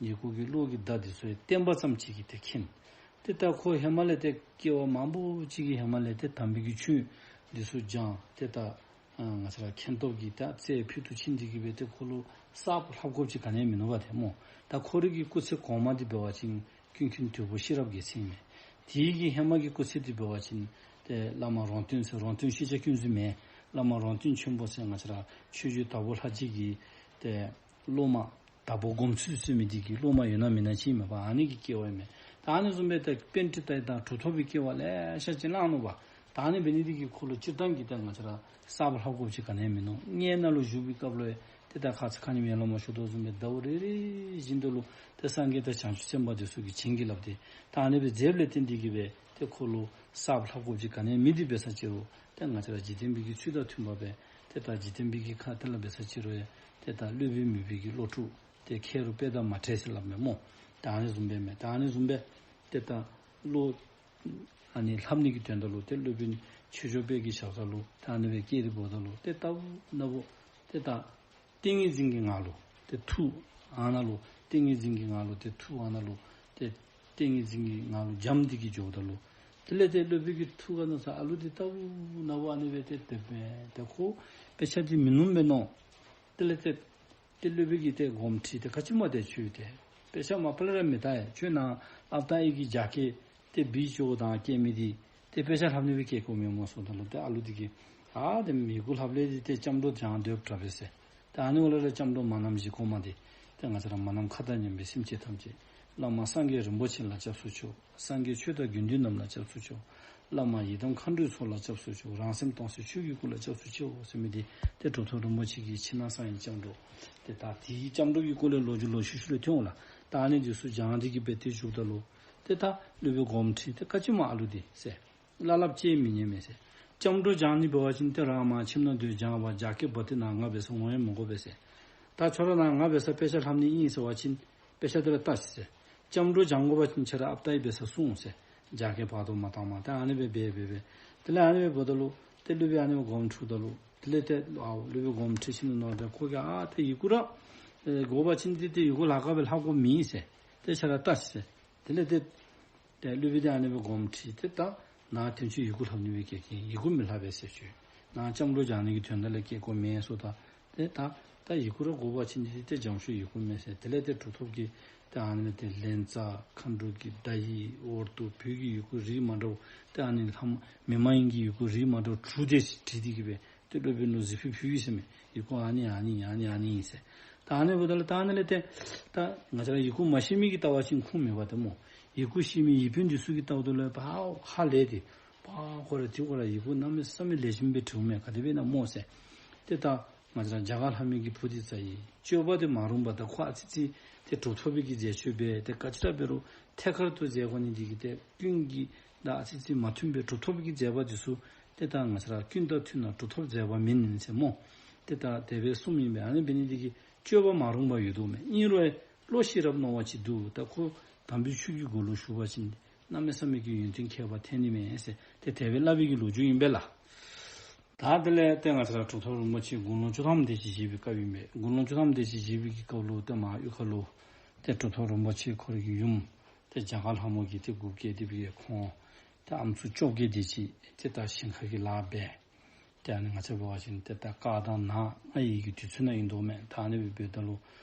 ཡི་གུ་གི་ཀློག་གི་བརྡ་འདི་ཚུ་བསྟན་པ་ཙམ་ཅིག་གིས་ཏེ་མཁྱེན། ཏེ་ད་ཁོ་ཧེ་མ་ལས་ཏེ་སྐྱེ་བ་མང་པོ་ཅིག་གི་ཧེ་མ་ལས་ཏེ་དམ་པའི་གི་ཆོས་འདི་ཚུ་སྦྱངས། ཏེ་ད་ཨ་ང་བཅས་ར་མཁྱེན་སྟོབས་ཀྱིས་ད་རྩལ་ཕུལ་དུ་ཕྱིན་ཏེ་གིས་སྦེ་ཏེ་ཁོ་ལུ་གསརཔ་ལྷབ་དགོཔ་ཅིག་ག་ནི་ཡང་མིན་ནུག་པ་ཏེ་སྨོ། ད་ཁོ་རའི་གི་སྐུ་ཚེ་གོང་མ་འདི་འབད་བ་ཅིན་ཀུན་མཁྱེན་དོལ་པོ་ཤེས་རབ་རྒྱལ་མཚན་ཨིན་མས། དེའི་གི་ཧེ་མ་གི་སྐུ་ཚེ་འདི་འབད་བ་ཅིན་ཏེ་བླ་མ་རོང་སྟོན་ཟེར་རོང་སྟོན་ཤེས་བྱ་ཀུན་གཟིགས་མེན། བླ་མ་རོང་སྟོན་ཆེན་པོ་ཟེར་ང་བཅས་ར་ཆོས་རྗེ་དྭགས་པོ་ལྷ་རྗེ་གི་ཏེ་སློབ་མ་དྭགས་པོ་སྒོམ་ཚུལ་ཟེར་མི་འདི་གི་སློབ་མ་ཡོད་ན་མེད་ན་ཅིག་མས་པ། ཨ་ནི་གི་སྐྱེ་བ་ཨིན་མས། ད་ཨ་ནི་བཟུམ་སྦེ་ད་པཎྜི་ཏ་དང་གྲུབ་ཐོབ་པའི་སྐྱེ་བ་ལེ་ཤ་ཅིག་བླངས་ནུག་པ། ད་ཨ་ནི་འབད་ནི་འདི་གིས་ཁོ་ལུ་སྤྱིར་བཏང་གི་ད་ང་བཅས་ར་གསརཔ་ལྷབ་དགོཔ་ཅིག་ག་ནི་ཡང་མིན་ནུག། མངལ་ནང་ལུ་བཞུགས་པའི་སྐབས་ལུ་ཏེ་ད་ཁ་ཙ་ཁ་ཉིནམ་ཡར་ལས་མར་ཞུ་དོ་བཟུམ་སྦེ་ཟླཝ་རེ་རེ་བཞིན་དུ་ལུ་ཏེ་སངས་རྒྱས་དང་བྱང་ཆུབ་སེམས་དཔའ་འདི་ཚུ་གིས་བྱིན་གྱིས་བརླབས་ཏེ་ད་ཨ་ནི་སྦེ་མཛདཔ་ལས་བརྟེན་ཏེ་གིས་སྦེ་ཏེ་ཁོ་ལུ་གསརཔ་ལྷབ་དགོཔ་ཅིག་ག་ནི་ཡང་མེད། དེ་འབད་ས་ཅིག་རུང་ཏེ་ང་བཅས་ར་འཇིག་རྟེན་པའི་གི་ཚུལ་དང་མཐུན་པ་སྦེ་ཏེ་ད་འཇིག་རྟེན་པའི་གི་ཁ་ཐུག་ལས་འབད་ས་ཅིག་རུང་ཡང་ཏེ་ད་སློབ་དཔོན་མོས་པའི་གི་སློབ་ཕྲུག་ཏེ་མཁས་རུང་དཔེ་དང་མ་འཕྲད་ཟེར་སླབ་མས་སྨོ། ད་ཨ་ནི་བཟུམ་སྦེ་མས། ད་ཨ་ནི་བཟུམ་སྦེ་ཏེ་ད་བློ་ཨ་ནི་ལྷབ་ནི་གི་དོན་དག་ལུ་ཏེ་སློབ་དཔོན་ཆོས་སྐྱོང་དཔལ་གྱི་ཞབས་ས་ལུ་ཏེ་ཨ་ནི་སྦེ་བསྐྱལ་ཏེ་འབདཝ་ད་ལུ་ཏེ་ལྟ་བུ་ན་བུ་ཏེ་ད་ཏིང་ངེ་འཛིན་གྱི་ངང་ལུ་ཏེ་ཐུགས་ཨ་ནཱ་ལུ་ཏིང་ངེ་འཛིན་གྱི་ངང་ལུ་ཏེ་ཐུགས་ཨ་ནཱ་ལུ་ཏེ་ཏིང་ངེ་འཛིན་གྱི་ངང་ལུ་འཇམ་སྟེ་གིས་འགྱོཝ་ད་ལུ་དེ་ལས་ཏེ་སློབ་དཔོན་གྱི་ཐུགས་ཁ་ནང་ས་ཨ་ལུ་འདི་ལྟ་བུ་ན་བུ་ཨ་ནི་སྦེ་ཏེ་སྡོདཔ་མས། ཏེ་ཁོ་དཔེ་ཆ་འདི་མི་ནུམ་པས་མནོ། དེ་ལས་ཏེ་ཏེ་སློབ་དཔོན་གྱིས་ཏེ་དགོངསམ་ཁྲེལ་ཏེ་ག་ཅི་སྨོ་ཏེ་ཁྱོད་ཏེ་དཔེ་ཆ་མ་པ་ལས་ར་མི་ལྟ་ཡ། ཁྱོད་ནཱ་ཨཔ་ཏ་ཨའི་གི་རྒྱགས་སྐལ་ཏེ་བི་ཅོ་དང་སྐྱེལ་མི་འདི་ཏེ་དཔེ་ཆ་ལྷབ་ནི་སྦེ་སྐྱེལ་དགོ་མེན་སྨོ་ཟེརཝ་ད་ལུ་ཏེ་ཨ་ལུ་འདི་གིས་ཨ་ཏེ་མི་གུ་ལྷབ་ལས་འདི་ཏེ་སྐྱབས་འགྲོ་སྦྱང་སྡོདཔ་དྲག་པས་ཟེར། ཏེ་ཨ་ནི་འོག་ལས་ར་སྐྱབས་འགྲོ་མ་ནམ་བཞི་གོང་མ་འདི་ཏེ་ང་བཅས་ར་མ་ནམ་མཁའ་དང་མཉམ་པའི་སེམས་ཅན་ཐམས་ཅད་བླ་མ་སངས་རྒྱས་རིན་པོ་ཆེ་ལ་སྐྱབས་སུ་མཆིའོ། སངས་རྒྱས་ཆོས་དང་དགེ་འདུན་རྣམས་ལ་སྐྱབས་སུ་མཆིའོ། བླ་མ་ཡི་དམ་མཁའ་འགྲོའི་ཚོགས་ལ་སྐྱབས་སུ་མཆིའོ། རང་སེམས་སྟོང་གསལ་ཆོས་ཀྱི་སྐུ་ལ་སྐྱབས་སུ་མཆིའོ་ཟེར་མི་འདི་ཏེ་གྲུབ་ཐོབ་རིན་པོ་ཆེ་གི་ཕྱི་ནང་གསང་བའི་སྐྱབས་འགྲོ། ཏེ་ད་དེའི་སྐྱབས་འགྲོ་གི་སྐོར་ལས་ལོ་རྒྱུས་ལོག་ཤུལ་ཤུལ་ལས་ཐོན་འོང་ལགས། ད་ཨ་ནི་འདི་ཚུ་སྦྱང་སྟེ་གིས་སྦེ་ཏེ་བཞུགསཔ་ད་ལུ་ཏེ་ད་སློབ་དཔོན་དགོངསམ་ཁྲེལ་ཏེ་ག་ཅི་སྨོ་ཨ་ལུ་འདི་ཟེར། བླ་སླབ་ཅིག་མི་ཉན་མས་ཟེར། སྐྱབས་འགྲོ་སྦྱང་ནི་འབད་བ་ཅིན་ཏེ་རང་མར་ཁྱིམ་ནང་སྡོད་སྦྱང་བ་རྒྱགས་སྐལ་འབག་སྟེ་ནཱ་ང་འབད་སར་འོང་ཡང་མི་དགོ་པས་ཟེར། ད་ཁྱོད་ར་ནཱ་ང་འབད་སར་དཔེ་ཆ་ལྷབ་ནི་ཨིན་ཟེར་བ་ཅིན་དཔེ་ཆ་འདི་ར་ལྟ་ཤིག་ཟེར། སྐྱབས་འགྲོ་སྦྱང་དགོ་པ་ཅིན་ཁྱོད་ར་ཨཔ་ཏ་ཨའི་འབད་སར་སོང་ཟེར། རྒྱགས་སྐལ་འབག་དོ་མ་བཏང་མ། ཏེ་ཨ་ནི་སྦེ་འབད་འབད་འབད། དེ་ལས་ཨ་ནི་སྦེ་འབདཝ་ད་ལུ་ཏེ་སློབ་དཔོན་ཨ་ནི་སྦེ་དགོངསམ་ཁྲེལཝ་ད་ལུ་དེ་ལས་ཏེ་ཨ་སློབ་དཔོན་དགོངསམ་ཁྲེལ་ཞིནམ་ལས་མནོ་སྟེ་ཁོ་གིས་ཨ་ཏེ་ཡི་གུ་ར་ཨེ་དགོ་པ་ཅིན་ཏེ་ཏེ་ཡི་གུ་ལཱ་ཁག་སྦེ་ལྷབ་དགོཔ་མེད་ཟེར། ཏེ་ཁྱོད་ར་ལྟ་ཤིག་ཟེར། དེ་ལས་ཏེ་ཏེ་སློབ་དཔོན་འདི་ཨ་ནི་སྦེ་དགོངསམ་ཁྲེལ་ཏེ་ད་ནཱ་དེ་ཚུ་ཡི་གུ་ལྷབ་ནི་སྦེ་སྐྱེལ་མཁན་ཡི་གུ་མི་ལྷབ་པས་ཟེར་ཞུ། ནཱ་སྐྱབས་འགྲོ་སྦྱང་ནི་གི་དོན་དག་ལས་སྐྱེལ་དགོཔ་མེན་ཟེརཝ་ད་ཏེ་ད་ད་ཡི་གུ་ར་དགོ་པ་ཅིན་འདི་ཏེ་འཇམ་ཤོས་ཡི་གུ་མས་ཟེར། དེ་ལས་ཏེ་གྲུབ་ཐོབ་ཀྱིས་ཏེ་ཨ་ནི་ལས་ཏེ་ལཉྫ་མཁའ་འགྲོ་གི་བརྡ་ཡིག་ཨོར་དུ་བོད་ཀྱི་ཡི་གུ་རིགས་མ་འདྲཝ་ཏེ་ཨ་ནི་ལྷ་མ་མི་མ་ཡིན་གྱི་ཡི་གུ་རིགས་མ་འདྲཝ་དྲུག་དེ་ཅིག་བྲིས་ཏེ་གིས་སྦེ་ཏེ་སློབ་དཔོན་ལུ་གཟིགས་ཕུལ་ཕུལ་ཡི་ཟེར་མས། ཡི་གུ་ཨ་ནི་ཨ་ནི་ཨ་ནི་ཨ་ནི་ཨིན་ཟེར། ད་ཨ་ནི་འབདཝ་ད་ལུ་ད་ཨ་ནི་ལས་ཏེ་ད་ང་བཅས་ར་ཡི་གུ་མ་ཤེས་མི་གིས་ལྟ་བ་ཅིན་ཁུངས་མེད་པ་ཏེ་སྨོ། ཡི་གུ་ཤེས་མི་ཡིག་དཔོན་འདི་ཚུ་གིས་ལྟཝ་ད་ལུ་ཕར་ཧ་ལས་ཏེ་ཕར་ཁོ་ར་འདི་ཁོ་ར་ཡི་གུ་གནམ་མེད་ས་མེད་ལེགས་ཤོམ་སྦེ་བྲིཝ་མས། ག་དེ་སྦེ་ཨིན་ན་སྨོ་ཟེར། ཏེ་ད་ང་བཅས་ར་རྒྱ་གར་ལྷ་མོ་གི་བུ་འདི་ཙ་ཡི་སྤྱོད་པ་འདི་མ་རུང་བ་ད་ཁོ་ཨ་ཙི་ཙི་ཏེ་གྲུབ་ཐོབ་པའི་གི་མཛད་སྤྱོད་འབད་ཏེ་ག་ཅི་ར་འབད་རུང་ཐད་ཀར་དུ་མཛད་དགོ་ནི་འདི་གིས་ཏེ་ཀུན་གྱིས་ད་ཨ་ཙི་ཙི་མ་མཐུན་པའི་གྲུབ་ཐོབ་ཀྱི་མཛད་པ་འདི་ཚུ་ཏེ་ད་ང་བཅས་ར་ཀུན་དང་མཐུན་ན་གྲུབ་ཐོབ་མཛད་པ་མིན་ཟེར་སྨོ། ཏེ་ད་དེ་སྦེ་གསུངམ་ཨིན་པས། ཨ་ནི་འབད་ནི་འདི་གིས་སྤྱོད་པ་མ་རུང་བ་ཡོད་དོ་མས། ཨིན་རུང་བློ་ཤེས་རབ་རྣོ་བ་ཅིག་འདུག། ད་ཁོ་ དམ་པའི་ཆོས་ཀྱི་སྒོ་ལུ་ཞུགས་པ་ཅིན་གནམ་མེད་ས་མེད་ཀྱི་ཡོན་ཏན་ཁྱད་པར་ཐོན་ནི་མས་ཟེར་ཏེ་དེ་སྦེ་སླབ་པའི་གི་ལོ་རྒྱུས་ཨིན་པས་ལགས། ད་དེ་ལས་ཏེ་ང་བཅས་ར་གྲུབ་ཐོབ་རིན་པོ་ཆེ་དགུང་ལོ་བཅུ་ཐམ་དེ་ཅིག་བཞེས་པའི་སྐབས་ཨིན་པས། དགུང་ལོ་བཅུ་ཐམ་དེ་ཅིག་བཞེས་པའི་གི་སྐབས་ལུ་ཏེ་མར་གཡུས་ཁ་ལུ་ཏེ་གྲུབ་ཐོབ་རིན་པོ་ཆེ་ཁོ་རའི་གི་ཡུམ་ཏེ་རྒྱ་གར་ལྷ་མོ་གིས་ཏེ་འགོ་བཀལ་ཏེ་སྦེ་ཁོང་ཏེ་ཨམ་སྲུ་བཅོ་བརྒྱད་དེ་ཅིག་ཏེ་ད་ཞིང་ཁ་གི་ལཱ་འབད། ཏེ་ཨ་ནི་ང་བཅས་འབད་བ་ཅིན་ཏེ་ད་སྐར་དང་ནག་ཡི་གི་དུས་ཚོད་ནང་ཨིན་དོ་མས། ད་ཨ་ནི་སྦེ་འབདཝ་ད་ལུ་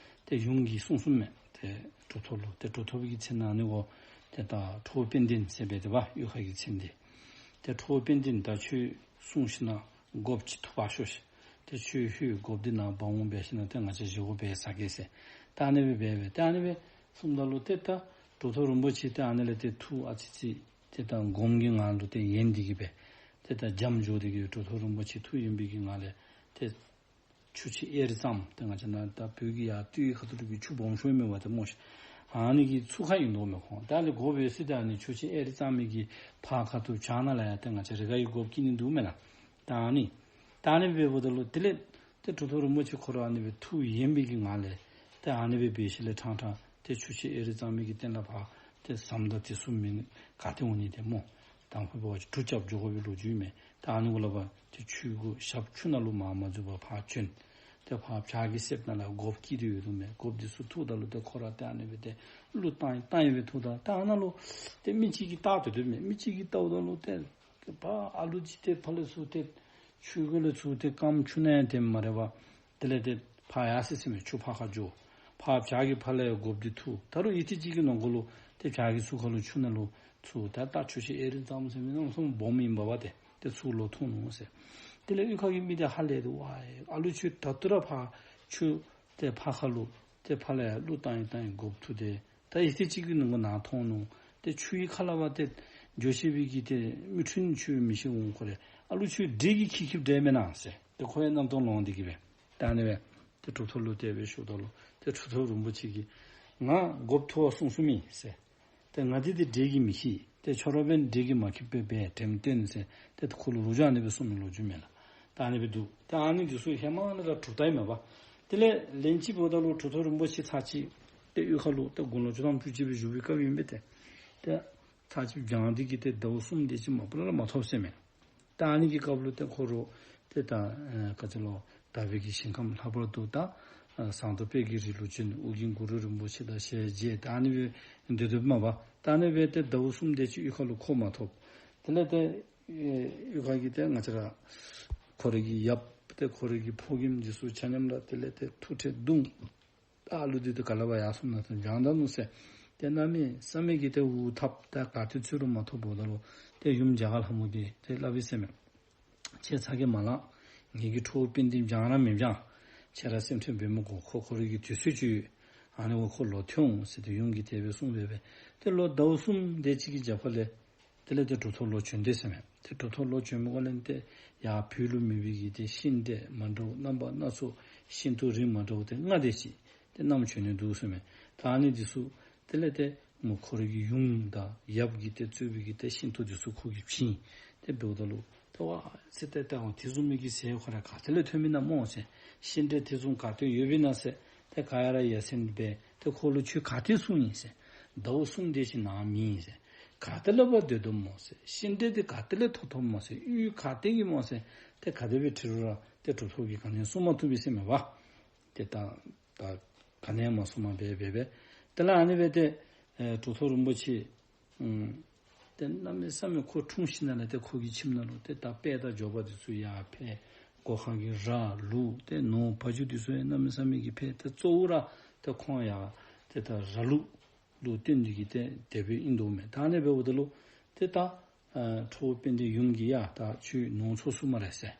ཏེ་ཡུམ་གྱིས་གསུངས་གསུངསམ་མས། ཏེ་གྲུབ་ཐོབ་ལུ་ཏེ་གྲུབ་ཐོབ་ཀྱི་མཚན་ཨ་ནི་གོ་ཏེ་ད་ཁྲོ་བོ་དཔལ་ལྡན་ཟེར་སྦེ་ཏེ་འབད་གཡུས་ཁ་གི་མཚན་འདི། ཏེ་ཁྲོ་བོ་དཔལ་ལྡན་ད་ཁྱོད་སྲུང་ཞིནམ་ལས་སྒོགཔ་ཅིག་འཐུ་འབག་ཤོག་ཤིག། ཏེ་ཁྱོད་ཧོད་སྒོགཔ་འདི་ནཱ་འབག་འོང་། འབད་ཞིནམ་ལས་ཏེ་ང་བཅས་བཞེས་སྒོ་འབད་ཟ་གེ་ཟེར། ད་ཨ་ནི་སྦེ་འབད་འབད་ཏེ་ཨ་ནི་སྦེ་གསུངམ་ད་ལུ་ཏེ་ད་གྲུབ་ཐོབ་རིན་པོ་ཆེ་ཏེ་ཨ་ནི་ལས་ཏེ་ཐུགས་ཨ་ཙི་ཙི་ཏེ་ད་སྒོམ་གྱི་ངང་ལུ་ཏེ་ཡེངས་ཏེ་གི་སྦེ་ཏེ་ད་འཇམ་འཇོག་སྟེ་གི་སྦེ་གྲུབ་ཐོབ་རིན་པོ་ཆེ་ཐུགས་ཡེངས་པའི་གི་ངང་ལས་ཏེ་ཆུ་ཆེན་ཨེ་རི་རྩངམ་ཏེ་ང་བཅས་ནཱ་ད་བོད་ཀྱི་ཡར་སྟོད་ཁ་ཐུག་ལུ་གི་ཆུ་སྦོམ་ཤོས་མེད་པ་ཏེ་སྨོ་ཤིག། ཨ་ནི་གི་ཚུར་ཁ་ཨིན་དོ་མས་ཁོང་། ད་ཨ་ནི་སྒོགཔ་ཡོད་ས་ད་ཨ་ནི་ཆུ་ཆེན་ཨེ་རི་རྩངམ་གི་ཕར་ཁ་ཐུག་བྱང་ན་ལས་ཡར་ཏེ་ང་བཅས་རི་ཁ་གི་སྒོགཔ་སྐྱེ་ནི་འདུག་མེན་ན། ད་ཨ་ནི་ད་ཨ་ནི་སྦེ་འབདཝ་ད་ལུ་དེ་ལས་ཏེ་གྲུབ་ཐོབ་རིན་པོ་ཆེ་ཁོ་ར་ཨ་ནི་སྦེ་ཐུགས་ཡེངས་པའི་གི་ངང་ལས་ཏེ་ཨ་ནི་སྦེ་འབད་ཞིནམ་ལས་ཕྲང་ཕྲང་ཏེ་ཆུ་ཆེན་ཨེ་རི་རྩངམ་གི་སྟེང་ལས་ཕར་ཏེ་ཟམ་དང་དེ་ཚུ་མེད་ག་ཏེ་འོང་ནི་ཏེ་སྨོ། དང་ཕུ་འབད་བ་ཅིན་གྲུ་རྐྱབ་འགྱོ་དགོ་པའི་ལོ་རྒྱུས་མས། ད་ཨ་ནི་གུ་ལས་ཕར་ཏེ་ཆུ་གུ་ཞབས་ཆུ་ནང་ལུ་མར་མ་འཛུལ་བར་ཕར་བྱོན། ཏེ་ཕར་བྱག་གི་གསེབ་ནང་ལས་སྒོགཔ་སྐྱེས་ཏེ་ཡོད་དོ་མས། སྒོགཔ་འདི་ཚུ་འཐུཝ་ད་ལུ་ཏེ་ཁོ་ར་ཏེ་ཨ་ནི་སྦེ་ཏེ་གླུ་བཏང་ཡི་བཏང་ཡི་སྦེ་འཐུཝ་ད་ཏེ་ཨ་ནཱ་ལུ་ཏེ་མི་ཅིག་གིས་བལྟ་སྟེ་སྡོད་མས། མི་ཅིག་གིས་བལྟཝ་ད་ལུ་ཏེ་ཕར་ཨ་ལུ་ཅིག་ཏེ་ཕར་ལས་ཚུར་ཏེ་ཆུ་གུ་ལས་ཚུར་ཏེ་རྐངམ་ཆུ་ནང་ཡང་ཐིམ་མ་རེ་བར་དེ་ལས་ཏེ་ཕར་ཡར་སོ་ཡི་ཟེར་མས། ཆུ་ཕར་ཁ་འགྱོ། ཕར་བྱག་གི་ཕར་ལས་སྒོགཔ་འདི་འཐུ། ད་རུང་ཡུད་ཙམ་ཅིག་གི་ནང་འཁོད་ལུ་ཏེ་བྱག་གི་ཚུར་ཁ་ལུ་ཆུ་ནང་ལུ་ཚུར་ད་ད་ཆུ་ཆེན་ཨེ་རི་རྩངམ་ཟེར་མི་ནང་ཚུར་སྦོམ་ཨིན་པ་བ་ཏེ་ཏེ་ཚུར་ལོག་འཐུང་ནུག་ཟེར། དེ་ལས་གཡུས་ཁ་གི་མི་དེ་ཧ་ལས་ཏེ་ཝའེ་ཨ་ལུ་ཁྱོད་ད་ལྟོ་ར་ཕར་ཆུ་ཏེ་ཕར་ཁ་ལུ་ཏེ་ཕར་ལས་གླུ་བཏང་ཡི་བཏང་ཡི་སྒོགཔ་འཐུ་སྟེ་ད་ཡུད་ཙམ་ཅིག་གི་ནང་འཁོད་ནཱ་འཐོན་ནུག། ཏེ་ཆུའི་ཁ་ལས་ཕར་ཏེ་འགྱོ་ཤེས་པའི་གི་ཏེ་མིག་འཕྲུལ་ཆུ་མི་ཤེས་འོང་། ཁོ་རེ་ཨ་ལུ་ཁྱོད་འདྲེ་གིས་ཁྱིབ་ཁྱིབ་དྲན་མེན་ན་ཟེར། ཏེ་ཁོ་ཡང་རྣམ་རྟོག་ལངས་ཏེ་གི་སྦེ་ད་ཨ་ནི་སྦེ་ཏེ་གྲུབ་ཐོབ་ལུ་དེ་སྦེ་ཞུཝ་ད་ལུ་ཏེ་གྲུབ་ཐོབ་རིན་པོ་ཆེ་གིས་ང་སྒོགཔ་འཐུ་བར་སོང་སོངམ་ཨིན་ཟེར། ཏེ་ང་འདི་ཏེ་འདྲེ་གིས་མི་ཁྱིབ། ཏེ་ཁྱོད་ར་འབདན་འདྲེ་གིས་མ་ཁྱིབ་པར་སྦེ་དྲནམ་བཏོན་ཟེར་ཏེ་ཁོ་ལུ་ལོ་རྒྱུས་ཨ་ནི་སྦེ་གསུངས་མི་ལོ་རྒྱུས་མས་ལགས། ད་ཨ་ནི་སྦེ་འདུག། ད་ཨ་ནི་འདི་ཚུ་ཧེ་མ་ལས་ར་གྲུབ་རྟགས་ཨིན་མས་པ། དེ་ལས་ལན་གཅིག་འབདཝ་ད་ལུ་གྲུབ་ཐོབ་རིན་པོ་ཆེ་ཚར་གཅིག་ཏེ་གཡུས་ཁ་ལུ་ཏེ་དགུང་ལོ་བཅུ་ཐམ་བཅུ་གཅིག་སྦེ་བཞུགས་པའི་སྐབས་ཨིན་པས་ཏེ། ཏེ་ཚར་གཅིག་བྱང་འདི་གིས་ཏེ་ཟླཝ་གསུམ་དེ་ཅིག་མ་པ་ལས་ར་མ་ཐོབ་ཟེར་མས། ད་ཨ་ནི་གི་སྐབས་ལུ་ཏེ་ཁོ་ར་ཏེ་ད་ཨེ་ག་ཅི་ལོ་དག་པའི་གི་ཞིང་ཁམས་ལྷག་པར་དུ་ད་ཨ་ཟངས་མདོག་དཔལ་གྱི་རི་ལུ་བྱོན། ཨོ་རྒྱན་གུ་རུ་རིན་པོ་ཆེ་དང་ཞལ་མཇལ། ད་ཨ་ནི་སྦེ་སྡོད་སྡོདཔ་མས་པ། ད་ཨ་ནི་སྦེ་ཏེ་ཟླཝ་གསུམ་དེ་ཅིག་གཡུས་ཁ་ལུ་ཁོ་མ་ཐོབ། དེ་ལས་ཏེ་ཨེ་གཡུས་ཁ་གི་ཏེ་ང་བཅས་ར་ཁོ་རའི་གི་ཡབ་ཏེ་ཁོ་རའི་གི་ཕོ་རྒནམ་འདི་ཚུ་ཆ་མཉམ་ར་དེ་ལས་ཏེ་ཐུགས་ཁྲལ་གདུང་། ད་ཨ་ལུ་འདི་ཏེ་ག་ལས་ཕར་ཡར་སོང་ནུག་ད་བྱང་ད་ནུག་ཟེར། ཏེ་གནམ་མེད་ས་མེད་ཀྱི་ཏེ་འུ་ཐབ་ད་ག་ཏེ་འཚོལ་རུང་མ་ཐོབ་འབདཝ་ད་ལུ་ཏེ་ཡུམ་རྒྱ་གར་ལྷ་མོ་གིས་ཏེ་སླབ་ཡི་ཟེར་མས། ཁྱེད་ཚ་གྱང་མ་ལང་། ངེ་གི་ཁྲོ་བོ་དཔལ་ལྡན་བྱང་ར་མི་བྱང་། ཁྱེད་ར་སེམས་ཁྲལ་འབད་མི་དགོ། ཁོ་ཁོ་རའི་གི་དུས་ཚོད་ཅིག་ཡོད། ཨ་ནི་འབདཝ་ཁོ་ལོག་ཐོན་འོང་ཟེར་ཏེ་ཡུམ་གྱིས་དེ་སྦེ་གསུངས་སྦེ་སྦེ་ཏེ་ལོག་ཟླཝ་གསུམ་དེ་ཅིག་གི་རྒྱབ་ཁ་ལས་དེ་ལས་ཏེ་གྲུབ་ཐོབ་ལོག་བྱོན་དེས་ཟེར་མས། ཏེ་གྲུབ་ཐོབ་ལོག་བྱོན་མི་ག་ལས་ཏེ་ཡར་བོད་ལུ་མེད་པའི་གི་ཏེ་ཤིང་འབྲས་མ་འདྲཝ་རྣམ་པ་སྣ་ཚོགས་ཤིང་ཏོག་རིགས་མ་འདྲཝ་ཏེ་ལྔ་དེ་ཅིག་ཏེ་བསྣམས་བྱོན་ནི་འདུག་ཟེར་མས། ད་ཨ་ནི་འདི་ཚུ་དེ་ལས་ཏེ་མོ་ཁོ་རའི་གི་ཡུམ་དང་ཡབ་ཀྱིས་ཏེ་གཙོས་པའི་གི་ཏེ་ཤིང་ཏོག་འདི་ཚུ་ཁོ་གིས་བྱིན། ཏེ་འབདཝ་ད་ལུ་ཏེ་ཝ་ཟེར་ཏེ་ཏེ་འོ་དེ་བཟུམ་མའི་གི་ཟས་ཁོ་ར་ག་ཏེ་ལས་ཐོན་མི་ན་སྨོ་ཟེར། ཤིང་འབྲས་དེ་བཟུམ་ག་ཏེ་ཡོད་པས་ན་ཟེར། ཏེ་ག་ཡ་ར་ཡ་མཚན་འབད། ཏེ་ཁོ་ལུ་ཁྱོད་ག་ཏེ་སོང་ཡི་ཟེར། ཟླཝ་གསུམ་དེ་ཅིག་ནཱ་མེད་ཟེར། ག་ཏེ་ལས་ཕར་སྡོད་དོ་སྨོ་ཟེར། ཤིང་འབྲས་དེ་ག་ཏེ་ལས་ཐོབ་ཐོབ་སྨོ་ཟེར། གཡུས་ག་ཏེ་གི་སྨོ་ཟེར། ཏེ་ག་དེ་སྦེ་དྲི་རུང་ར་ཏེ་གྲུབ་ཐོབ་ཀྱིས་ག་ནི་ཡང་གསུང་མ་བཏུབ་པས་ཟེར་མས་པ། ཏེ་ད་ད་ག་ནི་ཡང་མ་གསུངམ་སྦེ་སྦེ་སྦེ། དེ་ལས་ཨ་ནི་སྦེ་ཏེ་ཨེ་གྲུབ་ཐོབ་རིན་པོ་ཆེ་ཨུམ་ཏེ་གནམ་མེད་ས་མེད་ཁོ་འཁྲུངས་ཞིནམ་ལས་ཏེ་ཁོ་གི་ཁྱིམ་ནང་ལུ་ཏེ་ད་དཔལ་དང་འབྱོར་པ་འདི་ཚུ་ཡར་འཕེལ། སྒོ་ཁང་གི་ར་ལུག་ཏེ་ནོར་བ་ཕྱུགས་འདི་ཚུ་ཡང་གནམ་མེད་ས་མེད་ཀྱི་འཕེལ། ཏེ་གཙོ་བོ་ར་ཏེ་ཁོང་ཡང་ཏེ་ད་ར་ལུག་ལུ་བརྟེན་ཏེ་གི་ཏེ་དེ་སྦེ་ཨིན་དོ་མས། ད་ཨ་ནི་སྦེ་འབདཝ་ད་ལུ་ཏེ་ད་ཨ་ཁྲོ་བོ་དཔལ་ལྡན་ཡུམ་གྱིས་ཡ་ད་ཁྱོད་ནོར་འཚོ་ཚུགས་སྨ་རེ་ཟེར།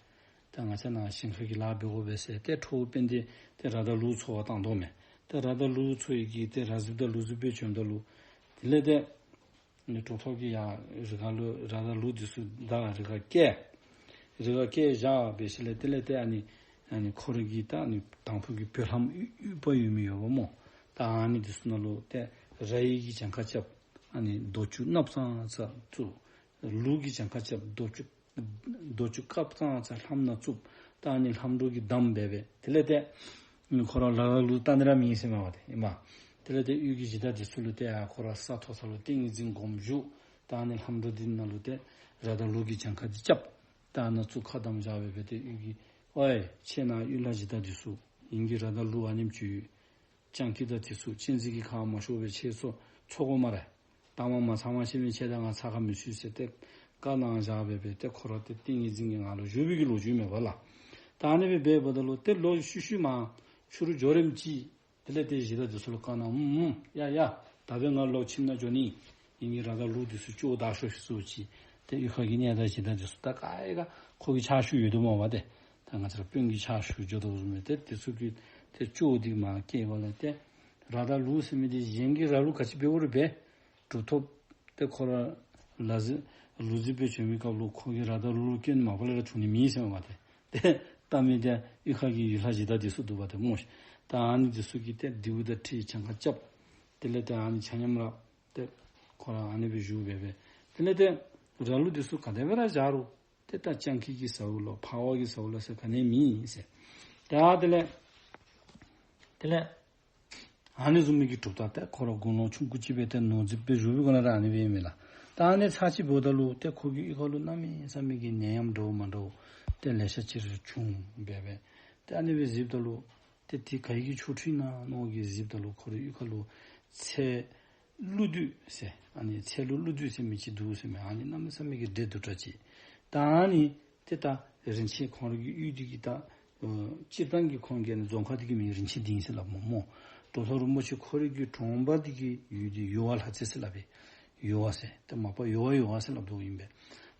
ད་ང་བཅས་ནཱ་ཞིང་ཁ་གི་ལཱ་འབད་དགོ་པས་ཟེར། ཏེ་ཁྲོ་བོ་དཔལ་ལྡན་ཏེ་ར་དང་ལུག་འཚོ་བར་བཏང་དོ་མས། ཏེ་ར་དང་ལུག་འཚོ་ཡི་གི་ཏེ་ར་གཟིག་དང་ལུག་གཟིག་སྦེ་བྱོནམ་ད་ལུ་དེ་ལས་ཏེ་ནི་གྲུབ་ཐོབ་ཀྱིས་ཡང་རི་ཁ་ལུ་ར་དང་ལུག་འདི་ཚུ་བདའ་རི་ཁར་བསྐྱལ། རི་ཁར་བསྐྱལ་བཞག་འབད་ཞིནམ་ལས་དེ་ལས་ཏེ་ཨ་ནི་ཨ་ནི་ཁོ་རའི་གི་ད་ཨ་ནི་དང་ཕུ་གི་བོད་ལྷམ་ཡུ་ཡུ་བ་ཡོད་མི་ཡོདཔ་སྨོ། ད་ཨ་ནི་འདི་ཚུ་ནང་ལུ་ཏེ་ར་ཡི་གི་གྱངས་ཁ་རྐྱབ། ཨ་ནི་རྡོ་ཅུ་ནགཔ་ཙང་ཙ་བཙུགས། ལུག་གི་གྱངས་ཁ་རྐྱབ། རྡོ་ཅུ་རྡོ་ཅུ་དཀརཔ་ཙང་ཙ་ལྷམ་ནང་བཙུགས། ད་ཨ་ནི་ལྷམ་སྒྲོག་གིས་བསྡམས་སྦེ་སྦེ་དེ་ལས་ཏེ་ཁོ་ར་ལ་ལུ་བལྟ་ནི་ར་མེད་ཟེར་མས་པ་ཏེ་ཨིན་མས། དེ་ལས་ཏེ་གཡུས་ཀྱི་གཞི་བདག་འདི་ཚུ་ལུ་ཏེ་ཡར་ཁོ་ར་ས་མཐོ་ས་ལུ་ཏིང་ངེ་འཛིན་སྒོམ་བཞུགས། ད་ཨ་ནི་ལྷམ་སྒྲོག་འདི་ནང་ལུ་ཏེ་ར་དང་ལུག་གི་གྱངས་ཁ་འདི་རྐྱབ། ད་ཨ་ནཱ་ཚུར་ཁ་བསྡམས་བཞག་སྦེ་སྦེ་ཏེ་གཡུས་ཀྱི་ཨོའི་ཁྱེད་ནཱ་གཡུས་ལྷ་གཞི་བདག་འདི་ཚུ་ཨིན་གྱི་ར་དང་ལུག་ཨ་ནེམ་ཅིག་ཡོད། སྤྱང་ཀི་དང་དེ་ཚུ་གཅན་གཟན་གྱིས་ཁ་མ་ཤོར་བར་ཁྱེད་ཚུ་འཚོ་དགོ་སྨ་རེ། གཏའ་མ་མ་ཚང་པ་ཅིན་ཁྱེད་དང་ང་འཚོ་ག་མི་ཚུགས་ཟེར་ཏེ་བཀའ་གནང་བཞག་སྦེ་སྦེ་ཏེ་ཁོ་ར་ཏེ་ཏིང་ངེ་འཛིན་གྱི་ངང་ལུ་བཞུགས་པའི་གི་ལོ་རྒྱུས་མས་པ་ལགས། ད་ཨ་ནི་སྦེ་འབདཝ་ད་ལུ་ཏེ་ལོག་ཤུལ་ཤུལ་མ་ཕྱི་རུ་འགྱོ་རནམ་ཅིག་དེ་ལས་ཏེ་གཞི་བདག་འདི་ཚུ་ལུ་བཀའ་གནང་། ཨུམ་ཨུམ་ཡ་ཡ་ད་འབདན་ང་ལོག་ཁྱིམ་ནང་འགྱོ་ནི་ཨིན་གྱི་ར་དང་ལུག་འདི་ཚུ་བཅོ་བརྡར་ཤོར་ཤོརཝ་ཅིག་ཏེ་གཡུས་ཁ་གི་གནས་བདག་གཞི་བདག་འདི་ཚུ་ད་ག་ར་ཁོ་གི་ཕྱག་ཤུལ་ཡོད་དོ་སྨོ་པ་ཏེ། ད་ང་བཅས་ར་དཔོན་གྱི་ཕྱག་ཤུལ་འགྱོ་དོ་བཟུམ་སྦེ་ཏེ་དེ་ཚུ་གིས་ཏེ་བཅོ་བརྡར་མ་བཀལ་བ་ལས་ཏེ་ར་དང་ལུག་ཟེར་མི་འདི་གཞན་གྱིས་ར་ལུག་ག་ཅི་འབད་དགོ་རུང་འབད། གྲུབ་ཐོབ་ཏེ་ཁོ་ར་ལ་རྫི་ལུག་རྫི་སྦེ་བྱོན་མི་སྐབས་ལུ་ཁོ་གིས་ར་དང་ལུག་སྐྱོན་མ་པ་ལས་ར་བྱུང་ནི་མེད་ཟེར་མས་པ་ཏེ། ཏེ་ལྟ་མི་འདི་གཡུས་ཁ་གི་གཡུས་ལྷ་གཞི་བདག་འདི་ཚུ་འདུག་པ་ཏེ་སྨོ་ཤིག། ད་ཨ་ནི་འདི་ཚུ་གིས་ཏེ་རྡེའུ་དང་ཁྲི་གྱངས་ཁ་རྐྱབ། དེ་ལས་ཏེ་ཨ་ནི་ཆ་མཉམ་ར་ཏེ་ཁོ་ར་ཨ་ནི་སྦེ་བཞུགས་སྦེ་སྦེ། དེ་ལས་ཏེ་ར་ལུག་འདི་ཚུ་ག་དེ་སྦེ་ར་བཞག་རུང་ཏེ་ད་སྤྱང་ཀི་གིས་ཟཝ་ལོ་ཕར་བ་གིས་ཟཝ་ལོ་ཟེར་ག་ནི་མེད་ཟེར། ད་དེ་ལས་དེ་ལས་ཨ་ནི་བཟུམ་མའི་གི་གྲུབ་རྟགས་ཏེ་ཁོ་ར་དགུང་ལོ་ཆུང་ཀུ་ཅིག་སྦེ་ཏེ་ནོར་རྫིཔ་སྦེ་བཞུགས་པའི་སྒང་ལས་ར་ཨ་ནི་སྦེ་ཨིན་མས་ལགས། ད་ཨ་ནི་ཚར་ཅིག་འབདཝ་ད་ལུ་ཏེ་ཁོ་གི་གཡུས་ཁ་ལུ་གནམ་མེད་ས་མེད་ཀྱི་ནད་ཡམས་འདྲཝ་མ་འདྲཝ་ཏེ་ལེ་ཤ་ཅིག་ར་བྱུང་སྦེ་སྦེ། ཏེ་ཨ་ནི་སྦེ་གཟིགསཔ་ད་ལུ་ཏེ་དེ་ག་གི་ཆོ་འཕྲུལ་ཨིན་ན་མནོ་གི་གཟིགསཔ་ད་ལུ་ཁོ་རའི་གཡུས་ཁ་ལུ་ཚལ་ཀླུ་བདུད་ཟེར་ཨ་ནི་ཚལ་ལུ་ཀླུ་བདུད་ཟེར་མི་ཅིག་འདུག་ཟེར་མས། ཨ་ནི་གནམ་མེད་ས་མེད་ཀྱི་འདྲེ་གདུག་དྲགས་ཅིག། ད་ཨ་ནི་ཏེ་ད་རིན་ཆེན་ཁོང་ར་གི་གཡུས་འདི་གི་ད་ཨ་སྤྱིར་བཏང་གི་ཁོང་གི་ཨ་ནི་རྫོང་ཁག་འདི་གི་མིང་རིན་ཆེན་སྡིངས་ཟེར་སླབ་སྨོ་སྨོ། གྲུབ་ཐོབ་རིན་པོ་ཆེ་ཁོ་རའི་གི་གྲོང་པ་འདི་གི་ཡུལ་འདི་ཡུ་བ་ལྷ་རྩེ་ཟེར་སླབ་པས། ཡུ་བ་ཟེར་ཏེ་མ་པ་ཡུ་བ་ཡུ་བ་ཟེར་སླབ་དོ་ཨིན་པས།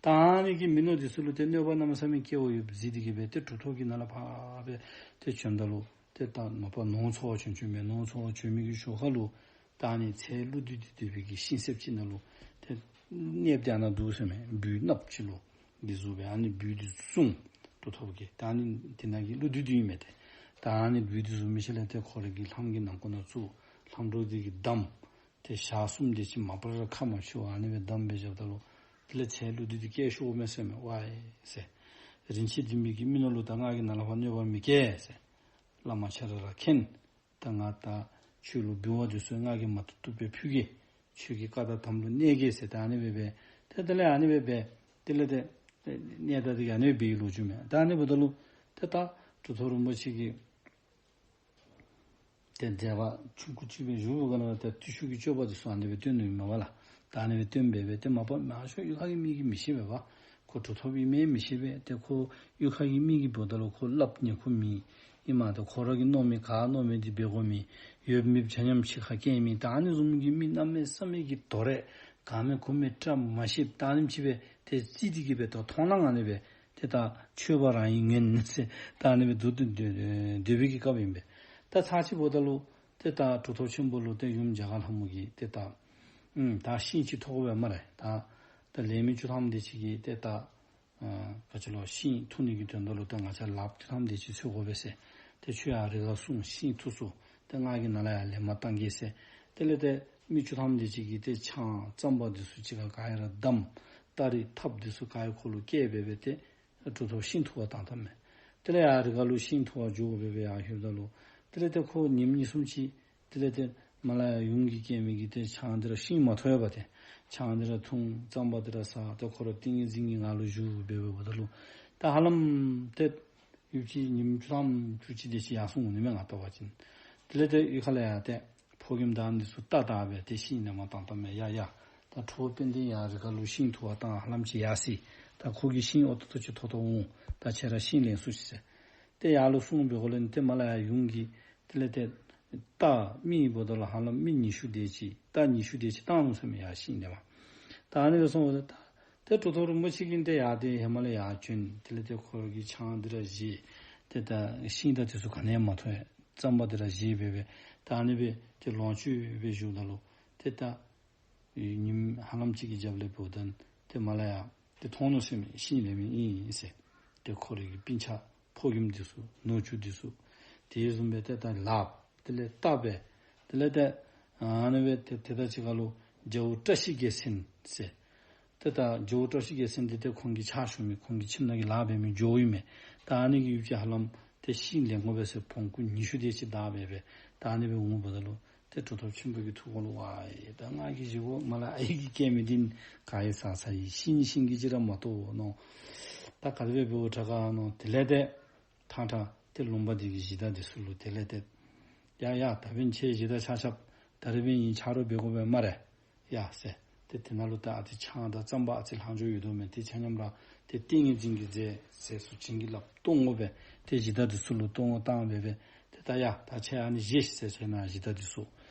ད་ཨ་ནི་གི་མི་ནོར་འདི་ཚུ་ལུ་ཏེ་གནོད་པ་གནམ་མེད་ས་མེད་བཀལཝ་ཡོདཔ་གཟིགས་ཏེ་གི་སྦེ་ཏེ་གྲུབ་ཐོབ་ཀྱིས་ནཱ་ལས་ཕར་སྦེ་ཏེ་བྱོནམ་ད་ལུ་ཏེ་ད་མ་པ་ནོར་འཚོ་བར་བྱོན་བྱོནམ་མས། ནོར་འཚོ་བར་བྱོན་མི་གི་ཞོར་ཁ་ལུ་ད་ཨ་ནི་ཚལ་ཀླུ་བདུད་འདི་འདུས་པའི་གི་ཤིང་གསེབ་ཅིག་ནང་ལུ་ཏེ་གནསཔ་འདི་ཨ་ནཱ་འདུག་ཟེར་མས། སྦུལ་གནགཔོ་ཅིག་ལུ་འདི་བཟུམ་སྦེ་ཨ་ནི་སྦུལ་འདི་བཟུང་། གྲུབ་ཐོབ་ཀྱིས་ད་ཨ་ནི་འདི་ནང་གི་ཀླུ་བདུད་འདི་ཨིན་མས་ཏེ། ད་ཨ་ནི་སྦུལ་འདི་བཟུང་མི་ཤུལ་ལས་ཏེ་ཁོ་ར་གི་ལྷམ་གྱི་ནང་ཁོག་ནང་བཙུགས། ལྷམ་སྒྲོག་འདི་གིས་བསྡམས། ཏེ་ཞག་གསུམ་དེ་ཅིག་མ་པ་ར་ཁ་མ་ཕྱེ་བར་ཨ་ནི་སྦེ་བསྡམས་སྦེ་བཞགཔ་ད་ལུ་དེ་ལས་ཚལ་ཀླུ་བདུད་འདི་སྐད་ཤོརཝ་མས་ཟེར་མས། ཝའི་ཟེར། རིན་ཆེན་ལྡན་མི་གི་མི་ནོར་ལུ་ད་ང་གིས་ནཱ་ལས་ཕར་གནོད་པ་མི་བཀལ་ཟེར། བླ་མ་ཁྱེད་ར་ར་མཁྱེན། ད་ང་ད་ཁྱོད་ལུ་འབུལ་བ་འདི་ཚུ་ང་གིས་མ་བཏུབ་བཏུབ་སྦེ་ཕུལ་གེ། ཁྱོད་ཀྱི་བཀའ་དང་དམ་ལུ་གནས་གེ་ཟེར་ཏེ་ཨ་ནི་སྦེ་སྦེ། ཏེ་དེ་ལས་ཨ་ནི་སྦེ་སྦེ། དེ་ལས་ཏེ་གནས་བདག་འདི་གིས་ཨ་ནི་སྦེ་འབད་བའི་ལོ་རྒྱུས་མས། ད་ཨ་ནི་འབདཝ་ད་ལུ་ཏེ་ད་གྲུབ་ཐོབ་རིན་པོ་ཆེ་གིས་ཏེ་མཛད་པ་ཆུང་ཀུ་ཅིག་སྦེ་བཞུགས་པའི་སྒང་ལས་ཏེ་བརྟུལ་ཞུགས་ཀྱི་སྤྱོད་པ་འདི་ཚུ་ཨ་ནི་སྦེ་སྟོན་ནུག་ཨིན་མས་པ་ལགས། ད་ཨ་ནི་སྦེ་སྟོན་སྦེ་སྦེ་ཏེ་མ་པ་མང་ཤོས་གཡུས་ཁ་གི་མི་གིས་མི་ཤེས་པས་པ། ཁོ་གྲུབ་ཐོབ་ཨིན་མས་མི་ཤེས་པས། ཏེ་ཁོ་གཡུས་ཁ་གི་མི་གིས་འབདཝ་ད་ལུ་ཁོ་སླབ་ནི་ཁོ་མི་ཨིན་མས། ཏེ་ཁོ་ར་གིས་མནོ་མི་ག་མནོ་མི་འདི་འབད་དགོ་མི་ཡོད་མེད་ཆ་མཉམ་ཕྱི་ཁར་སྐྱེལ་མི་ད་ཨ་ནི་བཟུམ་གྱི་མི་གནམ་མེད་ས་མེད་ཀྱི་དོ་རུང་ག་མེད་གུ་མེད་བཀྲ་མ་ཤིསཔ་ད་ཨ་ནེམ་ཅིག་སྦེ་ཏེ་རྩིས་འདི་གིས་སྦེ་ད་མཐོང་སྣང་ཨ་ནི་སྦེ་ཏེ་ད་ཆོས་པ་རང་ཨིན་ངེས་ཟེར་ད་ཨ་ནི་སྦེ་སྡོད་སྡོད་སྡོད་སྡོད་པའི་གི་སྐབས་ཨིན་པས། ད་ཚར་ཅིག་འབདཝ་ད་ལུ་ཏེ་ད་གྲུབ་ཐོབ་ཆེན་པོ་ལུ་ཏེ་ཡུམ་རྒྱ་གར་ལྷ་མོ་གིས་ཏེ་ད་ཨུམ་ད་ཤིང་ཅིག་ཐོབ་དགོ་པས་སྨ་རེ། ད་ད་ལས་མི་བཅུ་ཐམ་དེ་ཅིག་གིས་ཏེ་ད་ཨ་ག་ཅི་ལོ་ཤིང་འཐུ་ནི་གི་དོན་དག་ལུ་ད་ང་བཅས་ལགཔ་བཅུ་ཐམ་དེ་ཅིག་འཚོལ་དགོ་པས་ཟེར། ཏེ་ཁྱོད་ཡར་རི་ཁར་སོང་ཤིང་འཐུ་སོང་། ཏེ་ང་གིས་ནཱ་ལས་ཡར་ལེན་པར་བཏང་གེ་ཟེར། དེ་ལས་ཏེ་མི་བཅུ་ཐམ་དེ་ཅིག་གིས་ཏེ་ཆང་རྩམ་པ་འདི་ཚུ་གཅིག་ཁར་ག་ར་བསྡམས། སྟ་རེ་ཐགཔ་འདི་ཚུ་ག་ར་ཁོ་ལུ་བཀལ་སྦེ་སྦེ་ཏེ་གྲུབ་ཐོབ་ཤིང་འཐུ་བར་བཏང་བཏངམ་མས། དེ་ལས་ཡར་རི་ཁ་ལུ་ཤིང་འཐུ་བར་འགྱོ་སྦེ་སྦེ་ཡར་ལྷོདཔ་ད་ལུ་དེ་ལས་ཏེ་ཁོ་ཉིནམ་གཉིས་གསུམ་ཅིག་དེ་ལས་ཏེ་མར་ལས་ཡར་ཡུམ་གྱིས་བསྐྱལ་མི་གི་ཏེ་ཆང་འདི་ར་ཤིང་མ་ཐོབ་པས་པ་ཏེ། ཆང་འདི་ར་འཐུང་རྩམ་པ་འདི་ར་ཟ། ཏེ་ཁོ་ར་ཏིང་ངེ་འཛིན་གྱི་ངང་ལུ་བཞུགས་སྦེ་སྦེ་འབདཝ་ད་ལུ་ད་ཧ་ལམ་ཏེ་ཡུདཔ་ཅིག་ཉིནམ་བཅུ་ཐམ་བཅུ་གཅིག་དེ་ཅིག་ཡར་སོང་འོང་ནི་མས་ང་བལྟ་བ་ཅིན། དེ་ལས་ཏེ་གཡུས་ཁ་ལས་ཡར་ཏེ་ཕོ་རྒནམ་དང་འདི་ཚུ་བལྟ་བལྟ་སྦེ་ཏེ་ཤིང་ལེན་པར་བཏང་བཏངམ་མས། ཡ་ཡ་ད་གྲུབ་ཐོབ་དཔལ་ལྡན་ཡར་རི་ཁ་ལུ་ཤིང་འཐུ་བར་བཏང་ཧ་ལམ་ཅིག་ཡར་སོ་ཡི། ད་ཁོ་གིས་ཤིང་ཨོ་ཏོག་ཏོ་ཅིག་ཐོབ་ཐོབ་འོང་། ད་ཁྱེད་ར་ཤིང་ལེན་སོང་ཅིག་ཟེར། ཏེ་ཡར་ལུ་སོང་སྦེ་འགྱོ་ལས་ཏེ་མར་ལས་ཡར་ཡུམ་གྱིས་དེ་ལས་ཏེ་རྟ་མི་འབདཝ་ད་ལུ་ཧ་ལམ་མི་ཉི་ཤུ་དེ་ཅིག་རྟ་ཉི་ཤུ་དེ་ཅིག་བཏང་ནུག་ཟེར་མས་ཡར་ཤིང་ལེན་པར། ད་ཨ་ནི་སྦེ་སོང་སྦེ་ད་ཏེ་གྲུབ་ཐོབ་རིན་པོ་ཆེ་གིས་ཏེ་ཡར་ཏེ་ཧེ་མ་ལས་ཡར་བྱོན། དེ་ལས་ཏེ་ཁོ་གི་ཆང་འདི་ར་བཞེས། ཏེ་ད་ཤིང་དང་དེ་ཚུ་ག་ནི་ཡང་མ་ཐོབ། རྩམ་པ་འདི་ར་བཞེས་སྦེ་སྦེ་ད་ཨ་ནི་སྦེ་ཏེ་ལོངས་སྤྱོད་སྦེ་བཞུགསཔ་ད་ལུ་ཏེ་ད་ཉིནམ་ཧ་ལམ་ཅིག་གི་རྒྱབ་ལས་འབདཝ་ད་ཏེ་མར་ལས་ཡར་ཏེ་མཐོང་ནུག་ཟེར་མས། ཤིང་ལེན་མི་ཨིན་ཟེར། ཏེ་ཁོ་རའི་གི་སྤུན་ཆ་ཕོ་རྒནམ་འདི་ཚུ་ནུ་གཅུང་འདི་ཚུ་དེ་བཟུམ་སྦེ་ཏེ་ད་ལགཔ་དེ་ལས་བལྟ་སྦེ་དེ་ལས་ཏེ་ཨ་ནི་སྦེ་ཏེ་ཏེ་ད་ཅི་ཁ་ལུ་རྒྱལ་པོ་བཀྲ་ཤིས་རྒྱལ་མཚན་ཟེར། ཏེ་ད་རྒྱལ་པོ་བཀྲ་ཤིས་རྒྱལ་མཚན་འདི་ཏེ་ཁོང་གི་ཕྱག་ཞུ་མི་ཁོང་གི་ཁྱིམ་ནང་གི་ལཱ་འབད་མི་རྒྱལ་པོ་ཨིན་མས། ད་ཨ་ནི་གིས་ཡུདཔ་ཅིག་ཧ་ལམ་ཏེ་ཤིང་ལེན་དགོ་པས་ཟེར་བོང་ཀུ་ཉི་ཤུ་དེ་ཅིག་བདའ་སྦེ་སྦེ་ད་ཨ་ནི་སྦེ་འོངམ་ད་ལུ་ ཏེ་གྲུབ་ཐོབ་ཆེན་པོ་གི་ཐུགས་ཁ་ལུ་ཝའི་ད་ང་གིས་བཞེས་དགོ་མ་ལ་ཨའི་གིས་བཀལ་མི་འདི་ག་ཡི་ཟ་ཟ་ཡི་ཤིང་ཤིང་གི་ཅིག་ར་མ་གཏོགས་མནོ། ད་ག་དེ་སྦེ་འབདཝ་དྲག་ག་མནོ། དེ་ལས་ཏེ་ཐང་ཐང་ཏེ་ལུང་པ་འདི་གི་གཞི་བདག་འདི་ཚུ་ལུ་དེ་ལས་ཏེ་ཡ་ཡ་ད་འབདན་ཁྱེད་གཞི་བདག་ཆ་ཁྱབ་ད་རིས་འབདན་ངེའི་ཆ་རོགས་འབད་དགོ་པས་སྨ་རེ། ཡ་ཟེར། ཏེ་དེ་ནང་ལུ་ད་ཨ་ཏི་ཆང་དང་རྩམ་པ་ཨ་ཙི་ལྷག་འཕྲོ་ཡོད་དོ་མས། ཏེ་ཆ་མཉམ་ར་ཏེ་ཏིང་ངེ་འཛིན་གྱི་རྫས་ཟས་སུ་བྱིན་གྱིས་བརླབས་གཏོང་དགོ་པས། ཏེ་གཞི་བདག་འདི་ཚུ་ལུ་གཏོང་དགོ་བཏང་སྦེ་སྦེ་ཏེ་ད་ཡ་ད་ཁྱེད་ཨ་ནི་བཞེས་ཤིག་ཟེར། ཁྱེད་ནཱ་གཞི་བདག་འདི་ཚུ་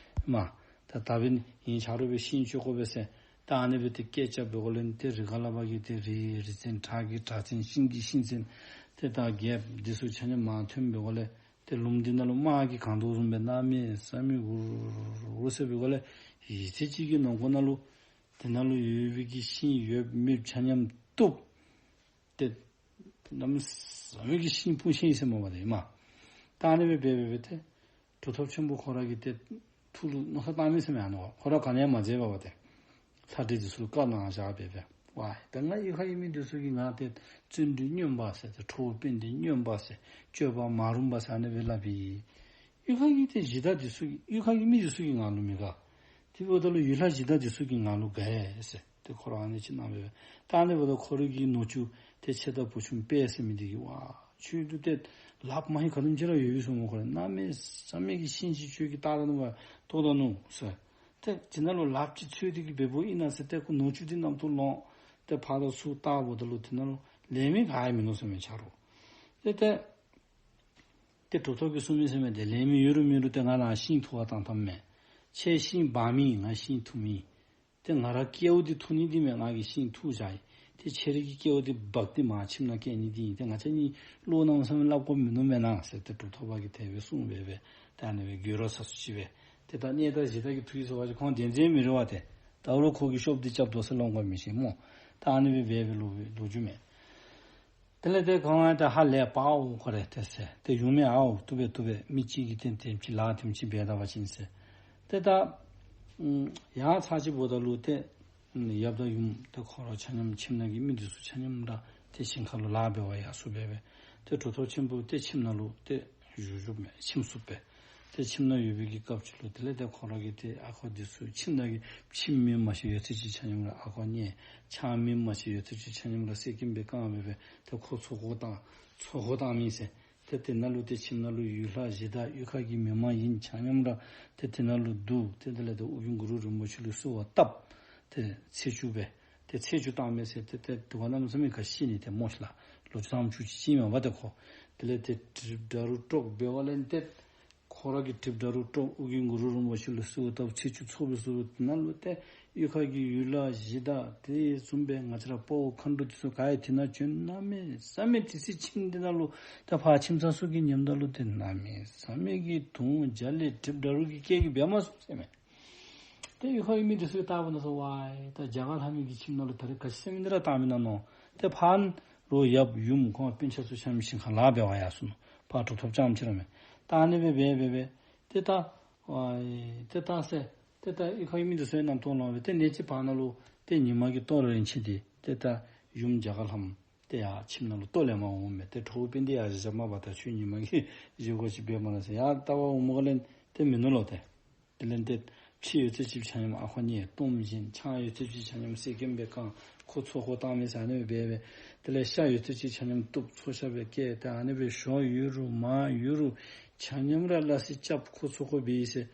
མ་ད་ད་འབདན་ངེའི་ཆ་རོགས་སྦེ་ཤིང་གཅོད་དགོ་པས་ཟེར། ད་ཨ་ནི་སྦེ་ཏེ་སྐད་རྐྱབ་པའི་སྒོ་ལས་ཏེ་རི་ཁ་ལ་བ་གི་ཏེ་རི་རི་ཚན་བྲག་གི་བྲག་ཚན་ཤིང་གི་ཤིང་ཚན་ཏེ་ད་རྒྱལཔོ་འདི་ཚུ་ཆ་མཉམ་མར་ཐོན་པའི་སྒོ་ལས་ཏེ་ལུངམ་འདི་ནང་ལུ་དམག་གིས་གང་དོ་བཟུམ་སྦེ་གནམ་མེད་ས་མེད་འུར་འུར་ཟེར་བའི་སྒོ་ལས་ཡུད་ཙམ་ཅིག་གི་ནང་འཁོད་ནང་ལུ་དེ་ནང་ལུ་ཡོད་པའི་གི་ཤིང་ཡོདཔ་མེདཔ་ཆ་མཉམ་གཏུབ། ཏེ་གནམ་མེད་ས་མེད་ཀྱི་ཤིང་སྤུངས་ཤིང་ཟེར་མ་པ་ཏེ་མ། ད་ཨ་ནི་སྦེ་འབད་འབད་འབད་ཏེ་གྲུབ་ཐོབ་ཆེན་པོ་ཁོ་ར་གི་ཏེ་ཐུགས་ལུ་མནོ་བསམ་བཏང་མི་ཟེར་མི་ཨ་ནི་བ། ཁོ་ར་ག་ནི་ཡང་མ་མཛད་པ་བ་ཏེ། ལྷ་འདྲེ་འདི་ཚུ་ལུ་བཀའ་གནང་བཞག་སྦེ་སྦེ། ཝའི་ད་ང་གཡུས་ཁ་གི་མི་འདི་ཚུ་གིས་ང་ཏེ་བརྩོན་འགྲུས་སྨྱོན་པ་ཟེར་ཏེ་ཁྲོ་བོ་དཔལ་ལྡན་སྨྱོན་པ་ཟེར་སྤྱོད་པ་མ་རུངས་པ་ཟེར་ཨ་ནི་སྦེ་སླབ་ཨིན། གཡུས་ཁ་གི་ཏེ་གཞི་བདག་འདི་ཚུ་གིས་གཡུས་ཁ་གི་མི་འདི་ཚུ་གིས་ང་ལུ་མི་དགའ། དེ་འབདཝ་ད་ལུ་ཡུལ་ལྷ་གཞི་བདག་འདི་ཚུ་གིས་ང་ལུ་དགའ་ཡི་ཟེར། ཏེ་ཁོ་ར་ཨ་ནི་ཅིག་གནང་སྦེ་སྦེ། ད་ཨ་ནི་འབདཝ་ད་ཁོ་ར་གི་ནུ་གཅུང་ཏེ་ཆེ་བདག་བུ་ཆུང་དཔལ་ཟེར་མི་འདི་གིས་ཝའི་ཁྱོད་འདི་ཏེ་ལགཔ་མ་ཧེ་ག་དེམ་ཅིག་ར་ཡོད་པས་གསུངམ་མས། ཁོ་ར་གནམ་མེད་ས་མེད་ཀྱི་ཤིང་ཅིག་ཁྱོད་ཀྱིས་བཏགས་ད་ནུག་པ་བཏོག་ད་ནུག་ཟེར། ཏེ་དེ་ནང་ལུ་ལགཔ་ཅིག་འཚོལ་ཏེ་གིས་འབད་འབདཝ་ཨིན་ན་ཟེར། ཏེ་ཁོ་ནུ་གཅུང་འདི་རྣམ་རྟོག་ལངས། ཏེ་ཕར་དང་ཚུར་བལྟཝ་ད་ལུ་དེ་ནང་ལུ་ལེན་མི་ག་ཡང་མིན་ནུག་ཟེར་མས་ཆ་རོགས། ཏེ་ཏེ་ཏེ་གྲུབ་ཐོབ་ཀྱིས་གསུངས་མི་ཟེར་མས། ཏེ་ལེན་མི་ཡོད་རུང་མེད་རུང་ཏེ་ང་ནཱ་ཤིང་འཐུ་བར་བཏང་བཏངམ་མས། ཁྱེད་ཤིང་འབག་མི་ང་ཤིང་འཐུ་མི། ཏེ་ང་ར་སྐལཝ་འདི་འཐུ་ནི་འདི་མས། ང་གིས་ཤིང་འཐུ་བཞག་ཡི། ཏེ་ཁྱེད་རའི་གི་སྐལཝ་འདི་འབག་སྟེ་མར་ཁྱིམ་ནང་བསྐྱལ་ནི་འདི་ཨིན། ཏེ་ང་བཅས་གཉིས་བློ་སྣང་བསམ་སླབ་དགོཔ་མིན་ནུག་མེན་ན་ཟེར་ཏེ་གྲུབ་ཐོབ་པ་གིས་དེ་སྦེ་གསུངས་སྦེ་སྦེ་ཏེ་ཨ་ནི་སྦེ་དགོད་བྲ་ཚ་སུ་ཅིག་སྦེ་ཏེ་ད་གནས་བདག་གཞི་བདག་གིས་འཐུ་ཡི་ཟེར་བ་ཅིན་ཁོང་བདེན་འཛིན་མི་རེ་བ། ཏེ་ད་ལུ་ཁོ་གིས་ཤོབ་འདི་རྐྱབ་དོ་ཟེར་ལོང་ག་མི་ཤེས་སྨོ། ད་ཨ་ནི་སྦེ་སྦེ་སྦེ་ལོ་ལོ་རྒྱུས་མས། དེ་ལས་ཏེ་གང་ལྟར་ཧ་ལས་པའོ་ཁོ་རེ་ཏེ་ཟེར། ཏེ་ཡུམ་མེན་ཨའོ་བཏུབ་པས་བཏུབ་པས། མི་གཅིག་གིས་ཏེ་དེམ་ཅིག་ལཱ་དེམ་ཅིག་འབད་ད་པ་ཅིན་ཟེར། ཏེ་ད་ཡང་ཚར་གཅིག་འབདཝ་ད་ལུ་ཏེ་ཡབ་དང་ཡུམ་ཏེ་ཁོ་ར་ཆ་མཉམ་ཁྱིམ་ནང་གི་མི་འདི་ཚུ་ཆ་མཉམ་ར་ཏེ་ཞིང་ཁ་ལུ་ལཱ་འབད་བར་ཡར་སོང་སྦེ་སྦེ་ཏེ་གྲུབ་ཐོབ་ཆེན་པོ་ཏེ་ཁྱིམ་ནང་ལུ་ཏེ་བཞུགས་བཞུགསཔ་མས། ཁྱིམ་བསུབ་པས། ཏེ་ཁྱིམ་ནང་ཡོད་པའི་གི་སྐབས་ཅིག་ལུ་དེ་ལས་ཏེ་ཁོ་ར་གིས་ཏེ་ཨ་ཁུ་འདི་ཚུ་ཁྱིམ་ནང་གི་ཁྱིམ་མེདཔ་མ་ཤེས་ཡོད་ཚད་ཅིག་ཆ་མཉམ་ར་ཨ་ཁུ་ནི་ཆང་མེདཔ་མ་ཤེས་ཡོད་ཚད་ཅིག་ཆ་མཉམ་ར་གསེར་སྐྱེམས་སྦེ་བཀང་སྦེ་སྦེ་ཏེ་ཁོ་ཚོགས་འཁོར་བཏང་ཚོགས་འཁོར་བཏང་མི་ཟེར། ཏེ་དེ་ནང་ལུ་ཏེ་ཁྱིམ་ནང་ལུ་ཡུལ་ལྷ་གཞི་བདག་གཡུས་ཁ་གི་མི་མང་ཡིན་ཆ་མཉམ་ར་ཏེ་དེ་ནང་ལུ་འདུ། ཏེ་དེ་ལས་ཏེ་ཨོ་རྒྱན་གུ་རུ་རིན་པོ་ཆེ་ལུ་གསོལ་བ་བཏབ། ཏེ་ཚེས་བཅུ་སྦེ་ཏེ་ཚེས་བཅུ་བཏང་མི་ཟེར། ཏེ་ཏེ་དུས་ག་ནམ་ཟེར་མི་ག་ཤེས་ནི། ཏེ་མོ་ཤ་ལ་ལོ་བཅུ་ཐམ་བཅུ་གཅིག་ཅིག་མས་པ་ཏེ་ཁོ། དེ་ལས་ཏེ་གྲིབ་འདྲ་རུ་དཀྲོག་འབད་བ་ལས་ཏེ་ཁོ་ར་གིས་གྲིབ་འདྲ་རུ་དཀྲོག། ཨོ་རྒྱན་གུ་རུ་རིན་པོ་ཆེ་ལུ་གསོལ་བ་བཏབ། ཚེས་བཅུ་ཚོགས་སྦེ་གསོལ་བ་ནང་ལུ་ཏེ་གཡུས་ཁ་གི་ཡུལ་ལྷ་གཞི་བདག་དེ་བཟུམ་སྦེ་ང་བཅས་ར་དཔའ་བོ་མཁའ་འགྲོ་འདི་ཚུ་ག་ཡང་དེ་ནང་བྱོན་གནམ་མེད་ས་མེད་དེ་ཚེ་ཁྱིམ་འདི་ནང་ལུ་ད་ཕར་ཁྱིམ་ཚང་ཚུ་གིས་ཉནམ་ད་ལུ་ཏེ་གནམ་མེད་ས་མེད་ཀྱི་དུང་རྒྱ་ལས་གྲིབ་འདྲ་རུ་གི་སྐད་ཀྱིས་འབད་མ་ཚུགས་ཟེར་མས། ཏེ་གཡུས་ཁ་གི་མི་འདི་ཚུ་གིས་བལྟཝ་ད་ཟེར་ཝའི་ད་རྒྱ་གར་ལྷ་མོ་གི་ཁྱིམ་ནང་ལུ་ད་རེས་ག་ཅི་ཟེར་མི་འདི་ར་བཏང་མི་ནུག་མནོ། ཏེ་ཕར་ལུ་ཡབ་ཡུམ་ཁོང་སྤུན་ཆ་ཚུ་ཆ་མཉམ་ཞིང་ཁར་ལཱ་འབད་བར་ཡར་སོང་ནུག། ཕར་གྲུབ་ཐོབ་རྐྱངམ་ཅིག་ར་མས། ད་ཨ་ནི་སྦེ་འབད་འབད་འབད་ཏེ་ད་ཝའི་ཏེ་ད་ཟེར་ཏེ་ད་གཡུས་ཁ་གི་མི་འདི་ཚུ་ཡང་རྣམ་རྟོག་ལངས་སྦེ་ཏེ་གནས་ཅིག་བར་ན་ལུ་ཏེ་ཉི་མ་གི་ལྟོ་ར་རན་ཆི་སྟེ་ཏེ་ད་ཡུམ་རྒྱ་གར་ལྷ་མོ་ཏེ་ཡར་ཁྱིམ་ནང་ལུ་ལྟོ་ལེན་པར་འོངམ་མས། ཏེ་ཁྲོ་བོ་དཔལ་ལྡན་ཡར་བཞེངས་བཞག་མ་པ། ད་ཁྱོད་ཉི་མ་གི་བཞེས་སྒོ་ཅིག་འབད་མ་ན་ཟེར་ཡར་ལྟ་བར་འོངམ་ག་ལས་ཏེ་མིན་ནུག་ལོ། ཏེ་དེ་ལས་ཏེ་ཕྱེ་ཡོད་ཚད་ཅིག་ཆ་མཉམ་ཨ་ཁུ་ནི་གཏོརམ་བཞེངས། ཆང་ཡོད་ཚད་ཅིག་ཆ་མཉམ་གསེར་སྐྱེམས་སྦེ་བཀང་། ཁོ་ཚོགས་འཁོར་བཏང་མི་ཟེར་ཨ་ནི་སྦེ་འབད་འབད། དེ་ལས་ཤ་ཡོད་ཚད་ཅིག་ཆ་མཉམ་གཏུབ། ཚོགས་ཤ་སྦེ་བཀལ། ཏེ་ཨ་ནི་སྦེ་ཞོ་ཡོད་རུང་མར་ཡོད་རུང་ཆ་མཉམ་ར་སླ་བསྲེ་རྐྱབ། ཁོ་ཚོགས་འཁོར་འབད་ཡི་ཟེར།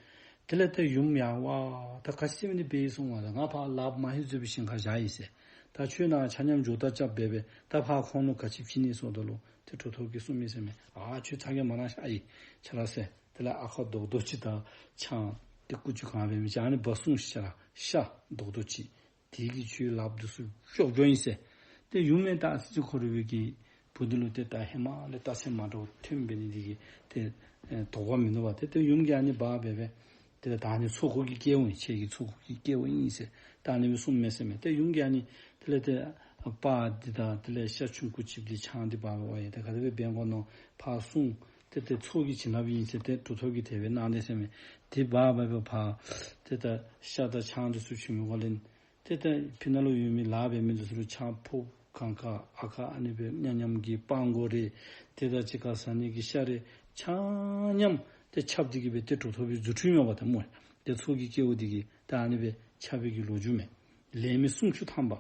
དེ་ལས་ཏེ་ཡུམ་ཡང་ཝའི་ད་ག་ཅི་ཟེར་མི་འདི་འབད་ཡི་གསུངམ་མས། ད་ང་ཕར་ལཱ་མ་ཧེ་འཛོལ་བའི་ཞིང་ཁར་བཞག་ཡི་ཟེར། ད་ཁྱོད་ནཱ་ཆ་མཉམ་འགྱོ་ད་རྐྱབ་འབད་འབད། ད་ཕར་ཁོང་ལུ་ག་ཅི་བྱིན་ནི་ཟེརཝ་ད་ལུ་ཏེ་གྲུབ་ཐོབ་ཀྱིས་གསུངས་མི་ཟེར་མས། ཨ་ཁྱོད་ཚ་གྱང་མ་གནང་ཤིག་ཨའི་ཁྱོད་ར་ཟེར། དེ་ལས་ཨ་ཁུ་རྡོག་རྡོག་ཅིག་དང་ཆང་ཏེ་ཀུ་ཅོ་གང་འབད་མི་ཅིག་ཨ་ནི་འབག་སོང་ཤིག་ཁྱོད་ར། ཤ་རྡོག་རྡོག་ཅིག་དེ་གིས་ཁྱོད་ལགཔ་འདི་ཚུ་གཅོག་གཅོག་ཨིན་ཟེར། ཏེ་ཡུམ་ཡང་ད་ཨ་ཙི་ཅིག་ཁོ་རའི་བུ་གི་བུ་འདི་ལུ་ཏེ་ད་ཧེ་མ་ལས་རྟགས་མཚན་མ་འདྲཝ་ཐོན་འབད་ནི་འདི་གིས་ཏེ་ཨེ་དོགས་པ་མིན་འདུག་པ། ཏེ་ཏེ་ཡུམ་གྱིས་ཨ་ནི་འབག་འབད་འབད་དེ་ལས་ད་ཨ་ནི་ཚོགས་འཁོར་གྱི་སྐལཝ་ཨིན། ཁྱེད་ཀྱི་ཚོགས་འཁོར་གྱི་སྐལཝ་ཨིན་ཟེར་ད་ཨ་ནི་སྦེ་གསུངམ་མས་ཟེར་མས། ཏེ་ཡུམ་གྱིས་ཨ་ནི་དེ་ལས་ཏེ་སྤགས་འདི་དང་དེ་ལས་ཤ་ཆུང་ཀུ་ཅིག་འདི་ཆང་འདི་འབག་འབག་ཡི། ད་ག་དེ་སྦེ་འབད་དགོ་མནོ་ཕར་སོང་། ཏེ་ཏེ་ཚོགས་ཀྱི་བྱིན་རླབས་ཨིན་ཟེར་ཏེ་གྲུབ་ཐོབ་ཀྱིས་དེ་སྦེ་གནང་དེས་ཟེར་མས། དེ་འབག་འབག་འབག་ཕར་ཏེ་ད་ཤ་དང་ཆང་འདི་ཚུ་བྱིན་མི་གོ་ལེན། ཏེ་ད་ཕི་ནང་ལུ་ཡོད་མི་ལཱ་འབད་མི་འདི་ཚུ་ལུ་ཆང་ཕོརཔ་གང་ག་ཨ་ཁ་ཨ་ནི་སྦེ་མཉམ་མཉམ་གྱི་སྤང་སྒོར་རེ་ཏེ་ད་གཅིག་ཁར་ཟ་ནི་གི་ཤ་རེ་ཆ་མཉམ་ཏེ་ཁྱབ་སྟེ་གི་སྦེ་ཏེ་གྲུབ་ཐོབ་ཀྱི་རྫུ་འཕྲུལ་མས་པ་ད་སྨོ། ཏེ་ཚོགས་ཀྱི་སྐྱེ་བོ་འདི་གིས་ད་ཨ་ནི་སྦེ་ཆགས་པའི་གི་ལོ་རྒྱུས་མས། ལས་མི་སུམ་ཅུ་ཐམ་པ།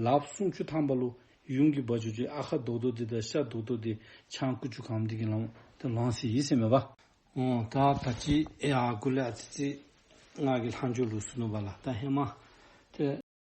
ལགཔ་སུམ་ཅུ་ཐམ་པ་ལུ་ཡུངས་ཀྱི་བ་ཅུ་ཅུ་ཨ་ཁ་རྡོག་རྡོག་འདི་དང་ཤ་རྡོག་རྡོག་འདི་ཆང་ཀུ་ཅུ་གམ་འདི་གི་ལམ་ཏེ་ལོངས་ཟེར་ཨིན་ཟེར་མས་པ། འོ་ད་ད་ཅི་ཨེ་ཨ་གུ་ལས་ཨ་ཙི་ཙི་ང་གིས་ལྷག་འཕྲོ་ལུ་ཟེར་ནུག་པ་ལགས། ད་ཧེ་མ་ཏེ་